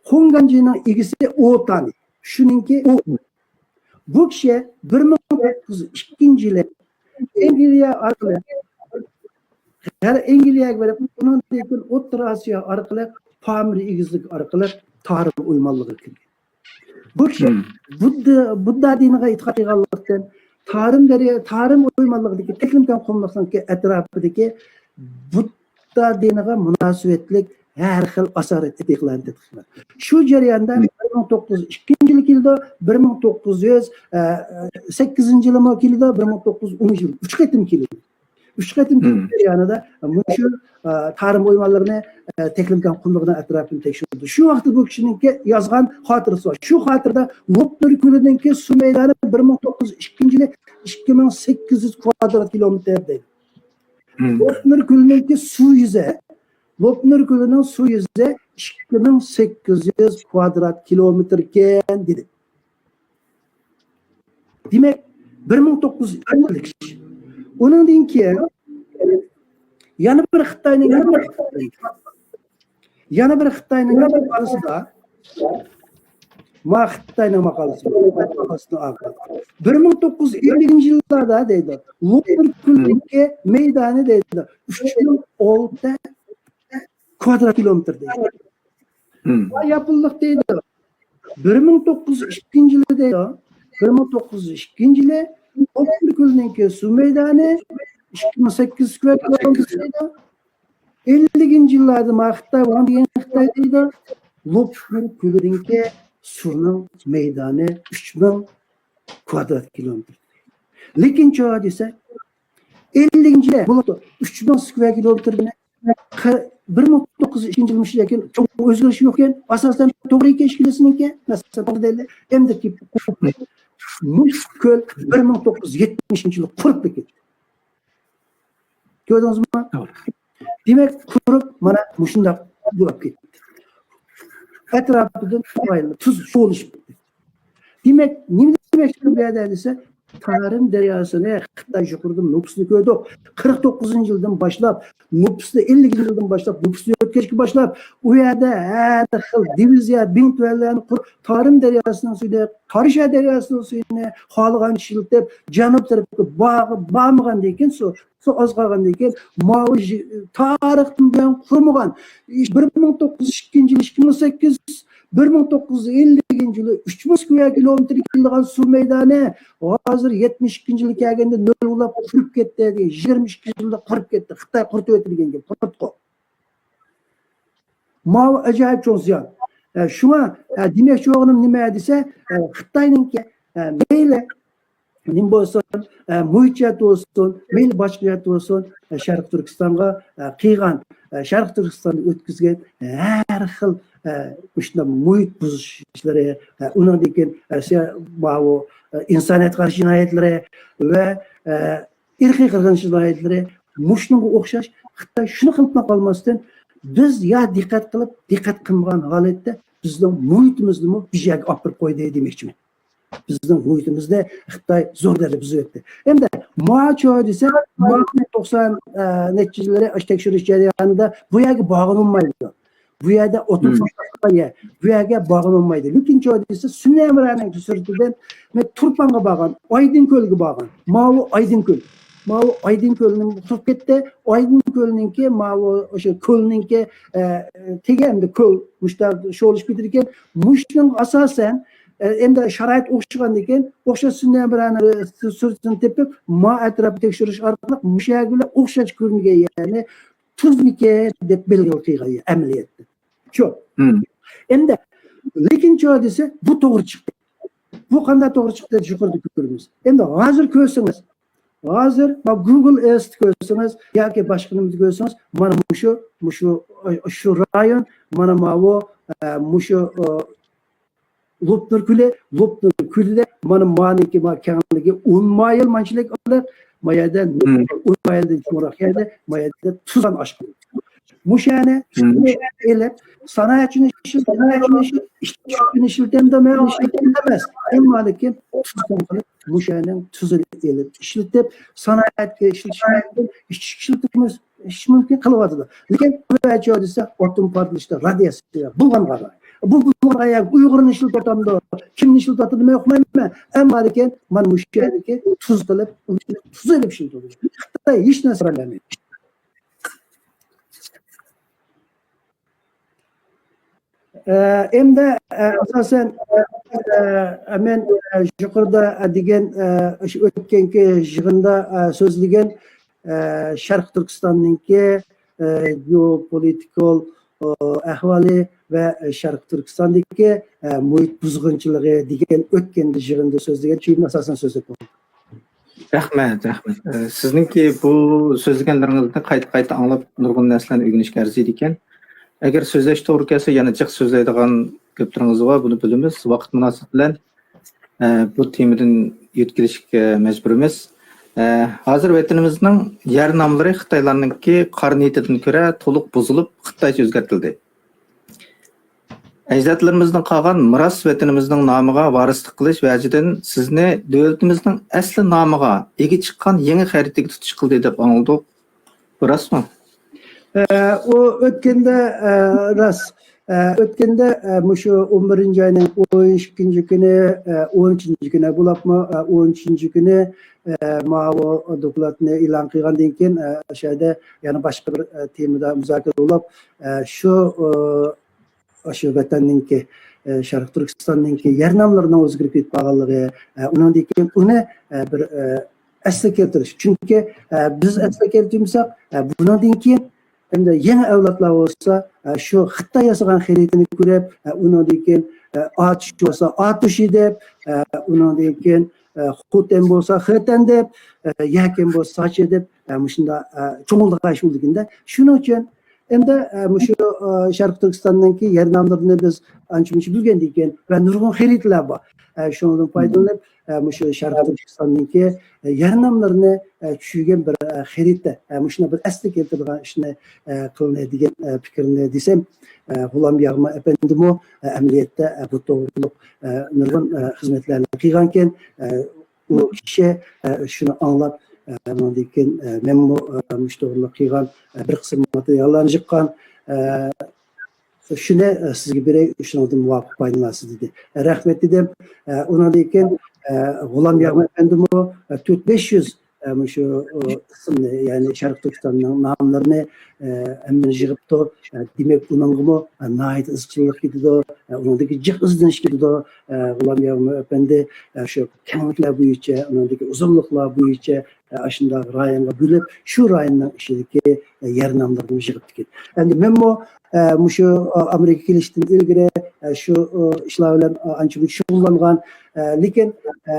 خونگانجىنىڭ ئىگىسى ئوتانى. شۇنىڭكى ئۇ. بۇ كىشى بىر مىڭ توققۇز يۈز ئىككىنچى يىلى ئەنگلىيە ئارقىلىق، غەر-، ئەنگلىيەگە بېرىپ، ئۇنىڭدىن كېيىن ئوتتۇرا ئاسىيا ئارقىلىق، پامىر ئېگىزلىكى ئارقىلىق تارىم ئويمانلىقىغا كىرگەن. بۇ كىشى بۇددا، بۇددا دىنىغا ئېتىقاد قىلغانلىقتىن، تارىم دەريا، تارىم ئويمانلىقىدىكى تەكلىمكان قۇملۇقنىڭكى ئەتراپىدىكى بۇد-، بۇددا دىنىغا مۇناسىۋەتلىك ھەر خىل ئاسارەت ئېتىقلارنى تەتقىق قىلغان. شۇ جەرياندا بىر مىڭ توققۇز يۈز ئىككىنچى يىلى كېلىدۇ، بىر مىڭ توققۇز يۈز سەككىزىنچى يىلىمۇ كېلىدۇ، بىر مىڭ توققۇز يۈز ئونىنچى يىلى ئۈچ قېتىم كېلىدۇ. ئۈچ قېتىم كېلىپ جەريانىدا مۇشۇ، ئە، تارىم ئويمانلىقىنى، ئە، تەكلىمكان قۇملۇقىنىڭ ئەتراپىنى تەكشۈردى. شۇ ۋاقىتتا بۇ كىشىنىڭكى يازغان خاتىرىسى بار. شۇ خاتىرىدە لوپنۇر كۆلىنىڭكى سۇ مەيدانى بىر مىڭ توققۇز يۈز ئىككىنچى يىلى ئىككى مىڭ سەككىز يۈز كۋادرات كىلومېتىر دەيدۇ. لوپنۇر كۆلىنىڭكى سۇ يۈزى، لوپنۇر كۆلىنىڭ سۇ يۈزى ئىككى مىڭ سەككىز يۈز كۋادرات كىلومېتىركەن دېدى. دېمەك، بىر مىڭ توققۇز يۈز ئەللىك. ئۇنىڭدىن كېيىن يەنە بىر خىتاينىڭ، يەنە بىر خىتاينىڭ ماقالىسىدا، ما خىتاينىڭ ماقالىسى، ماقالىسىنىڭ ئاخىرى. بىر مىڭ توققۇز يۈز ئەللىكىنچى يىللاردا دەيدۇ، لوپنۇر كۆلىنىڭكى مەيدانى دەيدۇ، ئۈچ مىڭ ئالتە كۋادرات كىلومېتىر دەيدۇ. ياپونلۇق دەيدۇ. بىر مىڭ توققۇز يۈز ئىككىنچى يىلى دەيدۇ. بىر مىڭ توققۇز يۈز ئىككىنچى يىلى لوپنۇر كۆلىنىڭكى سۇ مەيدانى ئىككى مىڭ سەككىز يۈز كۋادرات كىلومېتىر دەيدۇ. ئەللىكىنچى يىللاردا ما خىتاي، ۋاڭ دېگەن خىتاي دەيدۇ. لوپنۇر كۆلىنىڭكى سۇنىڭ مەيدانى ئۈچ مىڭ كۋادرات كىلومېتىر. لېكىن چۇ دېسە، ئەللىكىنچى يىلى بولۇپتۇ، ئۈچ مىڭ كۋادرات كىلومېتىرنى بىر مىڭ توققۇز يۈز ئىككىنچى يىل مۇشۇ لېكىن چوڭ ئۆزگىرىش يوقكەن، ئاساسەن توغرا ئىكەن ئىككىلىسىنىڭكى، مەسىلەن، توغرا دەيلى، ئەمدى كۆل بىر مىڭ توققۇز يۈز يەتمىشىنچى يىلى قۇرۇپ كەتتى. كۆردىڭىزمۇ؟ دېمەك، قۇرۇپ مانا مۇشۇنداق بولۇپ كەتتى. ئەتراپىدىن تۇز سۇلىشىپ كەتتى. دېمەك، نېمە دېمەكچى بۇ يەردە دېسە، تارىم دەرياسىنى خىتاي يۇقىرىدىن نوپۇسنى كۆردۇق. قىرىق توققۇزىنچى يىلدىن باشلاپ، نوپۇسنى ئەللىكىنچى يىلدىن باشلاپ، نوپۇسنى ئۆتكەچكە باشلاپ، ئۇ يەردە ھەر خىل دىۋىزىيە، بىڭتۈەنلەرنى قۇرۇپ، تارىم دەرياسىنىڭ سۈيىنى، قاراشاھار دەرياسىنىڭ سۈيىنى خالىغانچە ئىشلىتىپ، جەنۇب تەرەپكە بار-، بارمىغاندىن كېيىن سۇ، سۇ ئاز قالغاندىن كېيىن، ماۋۇ تارىختىن بۇيان قۇرۇمىغان، بىر مىڭ توققۇز يۈز ئىككىنچى يىل، ئىككى مىڭ سەككىز، بىر مىڭ توققۇز يۈز ئەللىكىنچى يىلى ئۈچ موسكۋا كىلومېتىر كېلىدىغان سۇ مەيدانى ھازىر يەتمىش ئىككىنچى يىلى كەلگەندە نۆل بولاپ قۇرۇپ كەتتى. يىگىرمە ئىككى يىلدا قۇرۇپ كەتتى. خىتاي قۇرۇتۇۋەتتى دېگەن گەپ، قۇرۇتقۇ. ماۋۇ ئاجايىپ چوڭ زىيان. ئە، شۇڭا، ئە، دېمەكچى بولغىنىم نېمە دېسە، ئە، خىتاينىڭكى، ئە، مەيلى نېمە بولسۇن، ئە، مۇھىت جەھەتتە بولسۇن، مەيلى باشقا جەھەتتە بولسۇن، ئە، شەرقىي تۈركىستانغا، ئە، قىلغان، ئە، شەرقىي تۈركىستاندا ئۆتكۈزگەن ھەر خىل، ئە، مۇشۇنداق مۇھىت بۇزۇش ئىشلىرى، ئە، ئۇنىڭدىن كېيىن، ئە، سىيا-، ماۋۇ، ئە، ئىنسانىيەتكە قارشى جىنايەتلىرى ۋە، ئە، ئىرقىي قىرغىنچىلىق جىنايەتلىرى مۇشۇنىڭغا ئوخشاش خىتاي شۇنى قىلىپلا قالماستىن، بىز يا دىققەت قىلىپ، دىققەت قىلمىغان ھالەتتە بىزنىڭ مۇھىتىمىزنىمۇ بىر يەرگە ئاپىرىپ قويدى دېمەكچىمەن. بىزنىڭ مۇھىتىمىزنى خىتاي زور دەرىجىدە بۇزۇۋەتتى. ئەمدى ماچو دېسە، ماچو توقسان، ئە، نەچچە يىللىرى ئاشۇ تەكشۈرۈش جەريانىدا بۇ يەرگە بارغىلى بولمايدۇ. بۇ يەردە ئوتتۇز مىم. ساناقلىق يەر. بۇ يەرگە بارغىلى بولمايدۇ. لېكىن چو دېسە، سۈنئەي مەنبەنىڭ سۈرىتىدىن مەن تۇرپانغا بارغان، ئايدىڭ كۆلگە بارغان. ماۋۇ ئايدىڭ كۆل. ماۋۇ ئايدىڭ كۆلنى قۇرۇپ كەتتى. ئايدىڭ كۆلنىڭكى، ماۋۇ ئوشۇ كۆلنىڭكى، ئە، تېگى ئەمدى كۆل مۇشتا شولىشىپ كېتىدىكەن. مۇشۇنىڭغا ئاساسەن، ئە، ئەمدى شارائىت ئوخشىغاندىكىن، ئوخشاش سۈنئەي مەنبەنىڭ سۈرىتىنى تېپىپ، ما ئەتراپنى تەكشۈرۈش ئارقىلىق مۇشۇ يەرگە ئوخشاش كۆرۈنگەن يەرنى تۇزمىكەن دەپ بەلگىلى قىلغان ئەمەلىيەتتە. شۇ. مم. ئەمدى، لېكىن چۇ دېسە، بۇ توغرا چىقتى. بۇ قانداق توغرا چىقتى دەپ يۇقىرىدا كۆرىمىز. ئەمدى ھازىر كۆرسىڭىز، ھازىر ما گۇگل ئېرست كۆرسىڭىز ياكى باشقا نېمىدە كۆرسىڭىز، مانا مۇشۇ، مۇشۇ، شۇ رايون، مانا ماۋۇ، ئە، مۇشۇ، ئە، لوپنۇر كۆلى، لوپنۇر كۆلىدە مانا مانىڭكى ما كەڭلىكى ئون مايىل مانچىلىك ئېلىپ، ما يەردە مم. ئون مايىلدىن چوڭراق يەردە، ما يەردە تۇزان ئاشقان. مۇشۇ يەرنى، مم. مۇشۇ يەرنى ئېلىپ، سانائەتچىنى ئىشلىتەمدۇ، ئىشلىتەمدۇ ئەمەس. ئەمما لېكىن تۇزان قىلىپ، مۇشۇ يەرنىڭ تۇزىنى ئېلىپ ئىشلىتىپ، سانائەتكە ئىشلىتىش مۇمكىن، ئىچكى ئىشلىتىش ئىش مۇمكىن قىلىۋاتىدۇ. لېكىن بۇ دېسە ئوتتۇن پارتلىشتا رادىياتسىيە بولغانغا. بۇ بولغانغا يا ئۇيغۇرنى ئىشلىتىۋاتامدۇ، كىمنى ئىشلىتىۋاتىدۇ مەن ئۇقمايمەن. ئەمما لېكىن مانا مۇشۇ يەردىكى تۇز قىلىپ، تۇز ئېلىپ ئىشلىتىۋاتىدۇ. خىتاي ھېچ نەرسە قىلالمايدۇ. ئە، ئەمدى، ئە، ئاساسەن، ئە، مەن، ئە، يۇقىرىدا، ئە، دېگەن، ئە، شۇ ئۆتكەنكى يىغىندا، ئە، سۆزلىگەن، ئە، شەرقىي تۈركىستاننىڭكى، ئە، گېئوپولىتىكال، ئە، ئەھۋالى ۋە شەرقىي تۈركىستاندىكى، ئە، مۇھىت بۇزغۇنچىلىقى دېگەن ئۆتكەندە يىغىندا سۆزلىگەن تېمىنى ئاساسەن سۆزلەپ بولدۇم. رەھمەت، رەھمەت. ئە، سىزنىڭكى بۇ سۆزلىگەنلىرىڭىزنى قايتا-قايتا ئاڭلاپ، نۇرغۇن نەرسىلەرنى ئۆگىنىشكە ئەرزىيدىكەن. ئەگەر سۆزلەش توغرا كەلسە، يەنە جىق سۆزلەيدىغان گەپلىرىڭىز بار، بۇنى بىلىمىز. ۋاقىت مۇناسىۋىتى بىلەن، ئە، بۇ تېمىدىن يۆتكىلىشكە مەجبۇرمىز. ئە، ھازىر ۋەتىنىمىزنىڭ يەر ناملىرى خىتايلارنىڭكى قارا نىيىتىدىن كۆرە تولۇق بۇزۇلۇپ، خىتايچە ئۆزگەرتىلدى. ئەجدادلىرىمىزدىن قالغان مىراس ۋەتىنىمىزنىڭ نامىغا ۋارىسلىق قىلىش ۋەجىدىن سىزنى دۆلىتىمىزنىڭ ئەسلى نامىغا ئىگە چىققان يېڭى خەرىتىگە تۇتۇش قىلدى دەپ ئاڭلىدۇق. بۇ راستمۇ؟ ئە، ئۇ ئۆتكەندە، ئە، راست. ئە، ئۆتكەندە، ئە، مۇشۇ ئون بىرىنچى ئاينىڭ ئون ئىككىنچى كۈنى، ئە، ئون ئۈچىنچى كۈنى بولۇپمۇ، ئە، ئون ئۈچىنچى كۈنى، ئە، ماۋۇ دوكلاتنى ئېلان قىلغاندىن كېيىن، ئە، شۇ يەردە يەنە باشقا بىر، ئە، تېمىدا مۇزاكىرە بولۇپ، ئە، شۇ، ئە، ئاشۇ ۋەتەننىڭكى، ئە، شەرقىي تۈركىستاننىڭكى يەر ناملىرىنىڭ ئۆزگىرىپ كېتىپ قالغانلىقى، ئە، ئۇنىڭدىن كېيىن ئۇنى، ئە، بىر، ئە، ئەسلىگە كەلتۈرۈش. چۈنكى، ئە، بىز ئەسلىگە كەلتۈرمىسەك، ئە، بۇنىڭدىن كېيىن ئەمدى يېڭى ئەۋلادلار بولسا، ئە، شۇ خىتاي ياسىغان خەرىتىنى كۆرۈپ، ئە، ئۇنىڭدىن كېيىن، ئە، ئاتۇش بولسا ئاتۇشى دەپ، ئە، ئۇنىڭدىن كېيىن، ئە، خوتەن بولسا خېتەن دەپ، ئە، يەكەن بولسا ساچى دەپ، ئە، مۇشۇنداق، ئە، چوڭلىغان ئىش بولىدىكەن-دە. شۇنىڭ ئۈچۈن ئەمدى، ئە، مۇشۇ، ئە، شەرقىي تۈركىستاننىڭكى يەر ناملىرىنى بىز ئانچە-مۇنچە بىلگەندىكىن ۋە نۇرغۇن خەرىتىلەر بار. ئە، شۇنىڭدىن پايدىلىنىپ، ئە، مۇشۇ شەرقىي تۈركىستاننىڭكى، ئە، يەر ناملىرىنى، ئە، چۈشۈرگەن بىر، ئە، خەرىتە، ئە، مۇشۇنداق بىر ئەسلىگە كەلتۈرىدىغان ئىشنى، ئە، قىلىنى دېگەن، ئە، پىكىرنى دېسەم، ئە، غۇلام ياغما ئەپەندىمۇ، ئە، ئەمەلىيەتتە، ئە، بۇ توغرۇلۇق، ئە، نۇرغۇن، ئە، خىزمەتلەرنى قىلغانىكەن. ئە، ئۇ كىشى، ئە، شۇنى ئاڭلاپ، ئە، ئۇنىڭدىن كېيىن، ئە، مەنمۇ، ئە، مۇشۇ توغرىلىق قىلغان، ئە، بىر قىسىم ماتېرىياللارنى يىغقان، ئە، شۇنى، ئە، سىزگە بېرەي، شۇنىڭدىن مۇۋاپىق پايدىلىنارسىز دېدى. ئە، رەھمەت دېدىم. ئە، ئۇنىڭدىن كېيىن، ئە، غۇلام ياغما ئەپەندىمۇ، ئە، تۆت بەش يۈز، ئە، مۇشۇ، ئۇ، ئىسىمنى، يەنى شەرقىي تۈركىستاننىڭ ناملىرىنى، ئە، ھەممىنى يىغىپتۇ. ئە، دېمەك، ئۇنىڭغىمۇ، ئە، ناھايىتى ئىزچىللىق كېتىدۇ. ئە، ئۇنىڭدىكى جىق ئىزدىنىش كېتىدۇ. ئە، غۇلام ياغمۇر ئەپەندى، ئە، شۇ كەڭلىكلەر بويىچە، ئۇنىڭدىكى ئۇزۇنلۇقلار بويىچە، ئە، ئاشۇنداق رايونغا بۆلۈپ، شۇ رايوننىڭ ئىچىدىكى، ئە، يەر ناملىرىنى يىغىپتىكەن. ئەمدى مەنمۇ، ئە، مۇشۇ، ئە، ئامېرىكىغا كېلىشتىن ئىلگىرى، ئە، شۇ، ئە، ئىشلار بىلەن، ئە، ئانچە مۇنچە شۇغۇللانغان. ئە، لېكىن، ئە،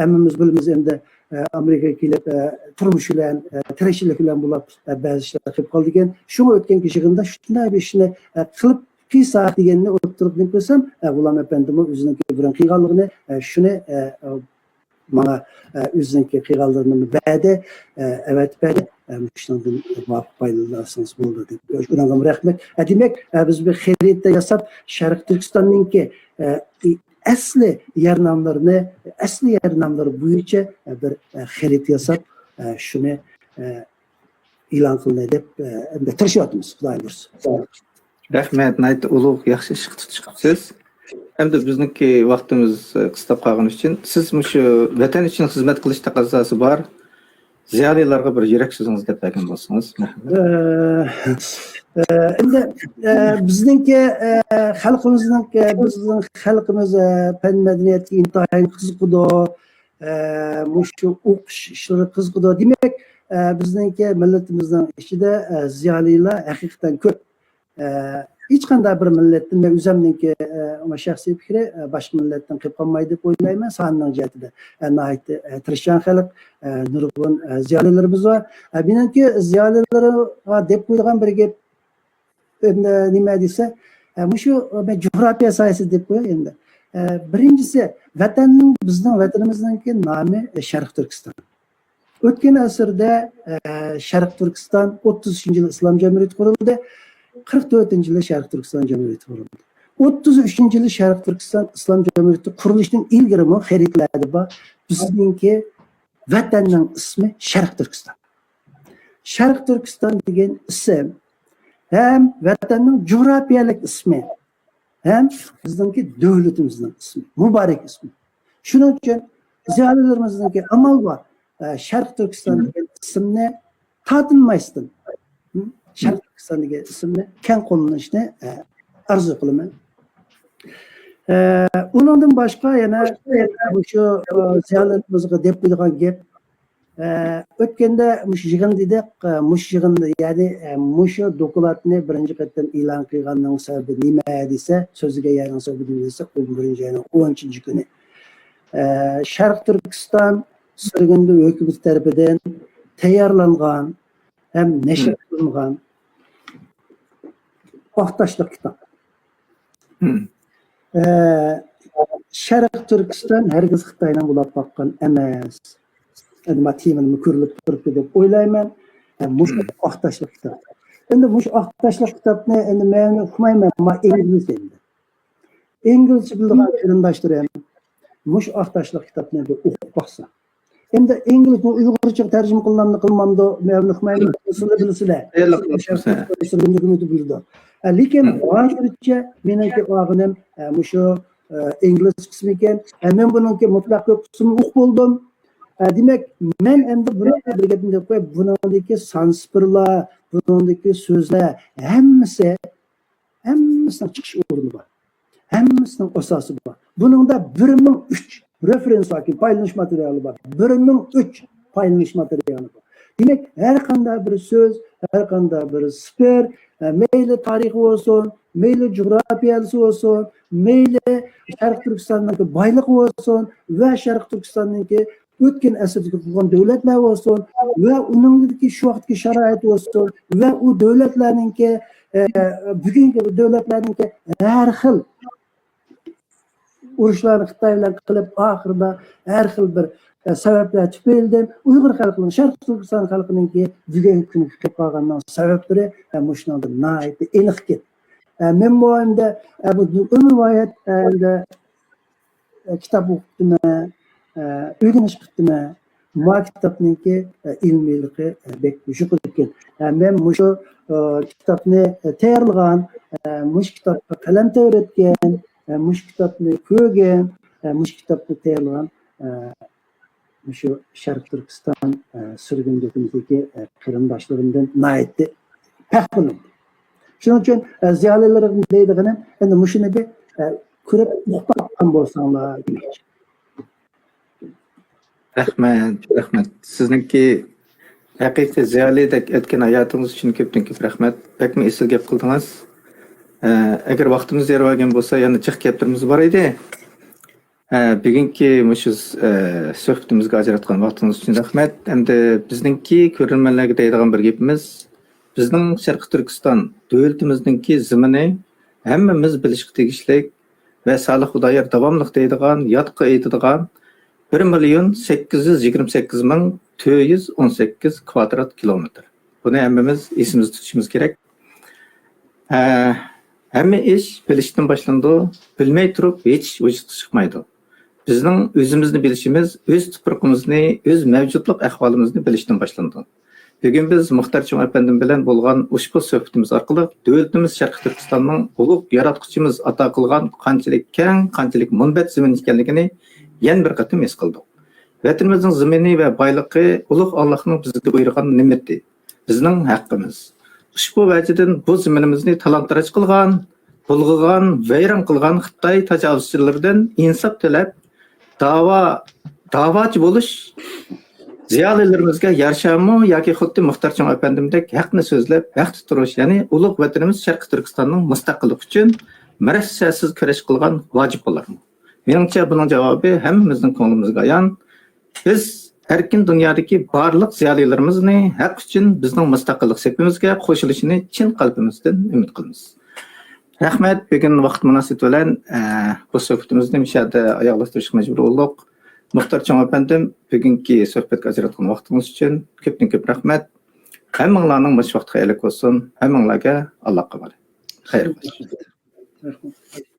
ھەممىمىز بىلىمىز ئەمدى، ئە، ئامېرىكىغا كېلىپ، ئە، تۇرمۇش بىلەن، ئە، تىرىكچىلىك بىلەن بولاپ، ئە، بەزى ئىشلار قېلىپ قالىدىكەن. شۇڭا ئۆتكەنكى يىغىندا شۇنداق بىر ئىشنى، ئە، قىلىپ قىلساق دېگەننى ئوتتۇرىغا قويسام، ئە، غۇلام ئەپەندىمۇ ئۆزىنىڭكى بۇرۇن قىلغانلىقىنى، ئە، شۇنى، ئە، ماڭا، ئە، ئۆزىنىڭكى قىلغانلىرىنى بەردى، ئە، ئەۋەتىپ بەردى. ئە، مۇشۇنىڭدىن مۇۋاپىق پايدىلانسىڭىز بولىدۇ دەپ. شۇنىڭغىمۇ رەھمەت. ئە، دېمەك، ئە، بىز بىر خەرىتە ياساپ، شەرقىي تۈركىستاننىڭكى، ئە، ئەسلى يەر ناملىرىنى، ئەسلى يەر ناملىرى بويىچە، ئە، بىر، ئە، خەرىتە ياساپ، ئە، شۇنى، ئە، ئېلان قىلدى دەپ، ئە، تىرىشىۋاتىمىز، خۇدايىم بۇيرۇسا. رەھمەت، ناھايىتى ئۇلۇغ، ياخشى ئىشقا تۇتۇش قىپسىز. ئەمدى بىزنىڭكى ۋاقتىمىز، ئە، قىستاپ قالغىنى ئۈچۈن، سىز مۇشۇ ۋەتەن ئۈچۈن خىزمەت قىلىش تەقەززاسى بار زىيالىيلارغا بىر يۈرەك سۆزىڭىزنى دەپ بەرگەن بولسىڭىز. ئە، ئە، ئەمدى، ئە، بىزنىڭكى، ئە، خەلقىمىزنىڭكى، بىزنىڭ خەلقىمىز، ئە، پەن مەدەنىيەتكە ئىنتايىن قىزىقىدۇ. ئە، مۇشۇ ئوقۇش ئىشلىرى قىزىقىدۇ. دېمەك، ئە، بىزنىڭكى مىللىتىمىزنىڭ ئىچىدە، ئە، زىيالىيلار ھەقىقەتەن كۆپ. ئە، ھېچقانداق بىر مىللەتتىن، مەن ئۆزۈمنىڭكى، ئە، شەخسىي پىكرى، ئە، باشقا مىللەتتىن قېلىپ قالمايدۇ دەپ ئويلايمەن. سانىنىڭ جەھىتىدە، ئە، ناھايىتى، ئە، تىرىشچان خەلق، ئە، نۇرغۇن، ئە، زىيالىيلىرىمىز بار. ئە، مېنىڭكى زىيالىيلارغا دەپ قويىدىغان بىر گەپ، ئە، نېمە دېسە، ئە، مۇشۇ، ئە، مەن جۇغراپىيە ساھەسىدە دەپ قوياي ئەمدى. ئە، بىرىنچىسى، ۋەتەننىڭ، بىزنىڭ ۋەتىنىمىزنىڭكى نامى، ئە، شەرقىي تۈركىستان. ئۆتكەن ئەسىردە، ئە، شەرقىي تۈركىستان، ئوتتۇز ئۈچىنچى يىلى ئىسلام جەمھۇرىيىتى قۇرۇلدى، قىرىق تۆتىنچى يىلى شەرقىي تۈركىستان جەمھۇرىيىتى قۇرۇلدى. ئوتتۇز ئۈچىنچى يىلى شەرقىي تۈركىستان ئىسلام جەمھۇرىيىتى قۇرۇلۇشتىن ئىلگىرىمۇ خەرىتىلەردە بار، بىزنىڭكى ۋەتەننىڭ ئىسمى شەرقىي تۈركىستان. شەرقىي تۈركىستان دېگەن ئىسىم ھەم ۋەتەننىڭ جۇغراپىيەلىك ئىسمى، ھەم بىزنىڭكى دۆلىتىمىزنىڭ ئىسمى، مۇبارەك ئىسمى. شۇنىڭ ئۈچۈن زىيالىيلىرىمىزنىڭكى ئامال بار، ئە، شەرقىي تۈركىستان دېگەن ئىسىمنى تارتىنماستىن، م، شەرقىي تۈركىستان دېگەن ئىسىمنى كەڭ قوللىنىشنى، ئە، ئارزۇ قىلىمەن. ئە، ئۇنىڭدىن باشقا يەنە مۇشۇ، ئە، زىيالىيلىرىمىزغا دەپ قويىدىغان گەپ، ئە، ئۆتكەندە مۇشۇ يىغىن دېدۇق، ئە، مۇشۇ يىغىندا، يەنى، ئە، مۇشۇ دوكلاتنى بىرىنچى قېتىم ئېلان قىلغاننىڭ سەۋەبى نېمە دېسە، سۆزلىگەن يەرنىڭ سەۋەبى نېمە دېسە، ئون بىرىنچى ئاينىڭ ئون ئۈچىنچى كۈنى، ئە، شەرقىي تۈركىستان سۈرگۈندە ھۆكۈمىتى تەرىپىدىن تەييارلانغان ھەم نەشر قىلىنغان ئاق تاشلىق كىتاب. ئە، شەرقىي تۈركىستان ھەرگىز خىتاينىڭ بولاپ باققان ئەمەس. ئەمما تېمىنىمۇ كۆرۈلۈپ تۇرۇپتۇ دەپ ئويلايمەن. ئە، مۇشۇ ئاق تاشلىق كىتاب. ئەمدى مۇشۇ ئاق تاشلىق كىتابنى ئەمدى مەن ئوقۇمايمەن، ئەمما ئىنگلىزچە ئەمدى. ئىنگلىزچە بىلىدىغان قېرىنداشلىرىم مۇشۇ ئاق تاشلىق كىتابنى بىر ئوقۇپ باقسا. ئەمدى ئىنگلىزمۇ ئۇيغۇرچىغا تەرجىمە قىلىنامدۇ، قىلمامدۇ، مەن ئۇقمايمەن. سىلەر بىلىسىلەر. تەييارلىق قىلىپسىز، ھە. ھۆكۈمىتى بىلىدۇ. ئە، لېكىن ھازىرچە مېنىڭكى ئاغىنەم، ئە، مۇشۇ، ئە، ئىنگلىز قىسمى ئىكەن. ئە، مەن بۇنىڭكى مۇتلەق كۆپ قىسمىنى ئوقۇپ بولدۇم. ئە، دېمەك، مەن ئەمدى بۇنىڭغا بىر گەپنى دەپ قوياي، بۇنىڭدىكى سانسكرىتلار، بۇنىڭدىكى سۆزلەر ھەممىسى ھەممىسىنىڭ چىقىش ئورنى بار. ھەممىسىنىڭ ئاساسى بار. بۇنىڭدا بىر مىڭ ئۈچ رېفېرېنس باركەن، پايدىلىنىش ماتېرىيالى بار. بىر مىڭ ئۈچ پايدىلىنىش ماتېرىيالى بار. دېمەك، ھەر قانداق بىر سۆز، ھەر قانداق بىر سىفىر، ئە، مەيلى تارىخى بولسۇن، مەيلى جۇغراپىيەسى بولسۇن، مەيلى شەرقىي تۈركىستاننىڭكى بايلىقى بولسۇن ۋە شەرقىي تۈركىستاننىڭكى ئۆتكەن ئەسىردىكى قۇرغان دۆلەتلەر بولسۇن ۋە ئۇنىڭدىكى شۇ ۋاقىتتىكى شارائىت بولسۇن ۋە ئۇ دۆلەتلەرنىڭكى، ئە، بۈگۈنكى دۆلەتلەرنىڭكى ھەر خىل ئۇرۇشلارنى خىتاي بىلەن قىلىپ، ئاخىرىدا ھەر خىل بىر، ئە، سەۋەبلەر تۈپەيلىدىن ئۇيغۇر خەلقىنىڭ، شەرقىي تۈركىستان خەلقىنىڭكى بۈگۈنكى كۈنگە كېلىپ قالغاننىڭ سەۋەبلىرى، ئە، مۇشۇنىڭدا ناھايىتى ئېنىقكەن. ئە، مەنمۇ ئەمدى، ئە، بۇ ئۆمۈر ۋايەت، ئە، ئەمدى ئە، كىتاب ئوقۇپتىمەن، ئە، ئۆگىنىش قىپتىمەن. ما كىتابنىڭكى، ئە، ئىلمىيلىقى، ئە، بەك يۇقىرى ئىكەن. ئە، مەن مۇشۇ، ئە، كىتابنى، ئە، تەييارلىغان، ئە، مۇشۇ كىتابقا قەلەم تەۋرەتكەن، ئە، مۇشۇ كىتابنى كۆرگەن، ئە، مۇشۇ كىتابنى تەييارلىغان، ئە، مۇشۇ شەرقىي تۈركىستان، ئە، سۈرگۈن گېپىمىزدىكى، ئە، قېرىنداشلىرىمدىن ناھايىتى پەخىرلەندىم. شۇنىڭ ئۈچۈن، ئە، زىيالىيلىرىم دەيدىغىنىم، ئەمدى مۇشۇنى بىر، ئە، كۆرۈپ ئۇقۇپ باققان بولساڭلار دېمەكچى. رەھمەت، رەھمەت. سىزنىڭكى ھەقىقىي زىيالىيدەك ئۆتكەن ھاياتىڭىز ئۈچۈن كۆپتىن كۆپ رەھمەت. بەكمۇ ئېسىل گەپ قىلدىڭىز. ئە، ئەگەر ۋاقتىمىز يار بەرگەن بولسا، يەنە جىق گەپلىرىمىز بار ئىدى. ئە، بۈگۈنكى مۇشۇ، ئە، سۆھبىتىمىزگە ئاجراتقان ۋاقتىڭىز ئۈچۈن رەھمەت. ئەمدى بىزنىڭكى كۆرۈرمەنلەرگە دەيدىغان بىر گېپىمىز، بىزنىڭ شەرقىي تۈركىستان دۆلىتىمىزنىڭكى زېمىنى ھەممىمىز بىلىشكە تېگىشلىك ۋە سالىھ خۇدايار داۋاملىق دەيدىغان، يادقا ئېيتىدىغان بىر مىليون سەككىز يۈز يىگىرمە سەككىز مىڭ تۆت يۈز ئون سەككىز كۋادرات كىلومېتىر. بۇنى ھەممىمىز ئېسىمىزدە تۇتۇشىمىز كېرەك. ھە، ھەممە ئىش بىلىشتىن باشلىنىدۇ، بىلمەي تۇرۇپ ھېچ ئىش ۋۇجۇدقا چىقمايدۇ. بىزنىڭ ئۆزىمىزنى بىلىشىمىز، ئۆز تۇپرىقىمىزنى، ئۆز مەۋجۇتلۇق ئەھۋالىمىزنى بىلىشتىن باشلىنىدۇ. بۈگۈن بىز مۇختار چوڭ ئەپەندىم بىلەن بولغان ئۇشبۇ سۆھبىتىمىز ئارقىلىق دۆلىتىمىز شەرقىي تۈركىستاننىڭ ئۇلۇغ ياراتقۇچىمىز ئاتا قىلغان قانچىلىك كەڭ، قانچىلىك مۇنبەت زېمىن ئىكەنلىكىنى يەنە بىر قېتىم ھېس قىلدۇق. ۋەتىنىمىزنىڭ زېمىنى ۋە بايلىقى ئۇلۇغ ئاللاھنىڭ بىزگە بۇيرۇغان نېمىتى، بىزنىڭ ھەققىمىز. ئۇشبۇ ۋەجىدىن بۇ زېمىنىمىزنى تالان-تاراج قىلغان، بۇلغىغان، ۋەيران قىلغان خىتاي تاجاۋۇزچىلىرىدىن ئىنساپ تىلەپ، داۋا، داۋاچى بولۇش زىيالىيلىرىمىزگە يارىشارمۇ ياكى خۇددى مۇختار چوڭ ئەپەندىمدەك ھەقنى سۆزلەپ، ھەقتە تۇرۇش، يەنى ئۇلۇغ ۋەتىنىمىز شەرقىي تۈركىستاننىڭ مۇستەقىللىقى ئۈچۈن مىرەسسەسىز كۈرەش قىلغان ۋاجىپ بولارمۇ؟ مېنىڭچە، بۇنىڭ جاۋابى ھەممىمىزنىڭ كۆڭلىمىزگە ئايان. بىز ئەركىن دۇنيادىكى بارلىق زىيالىيلىرىمىزنى ھەق ئۈچۈن بىزنىڭ مۇستەقىللىق سېپىمىزگە قوشۇلۇشىنى چىن قەلبىمىزدىن ئۈمىد قىلىمىز. رەھمەت، بۈگۈن ۋاقىت مۇناسىۋىتى بىلەن، ئە، بۇ سۆھبىتىمىزنى مۇشۇ يەردە ئاياغلاشتۇرۇشقا مەجبۇر بولدۇق. مۇختار چوڭ ئەپەندىم، بۈگۈنكى سۆھبەتكە ئاجراتقان ۋاقتىڭىز ئۈچۈن كۆپتىن كۆپ رەھمەت. ھەممىڭلارنىڭ مۇشۇ ۋاقتى خەيرلىك بولسۇن. ھەممىڭلارگە ئاللاھقا ئامانەت. خەير خوش. رەھمەت.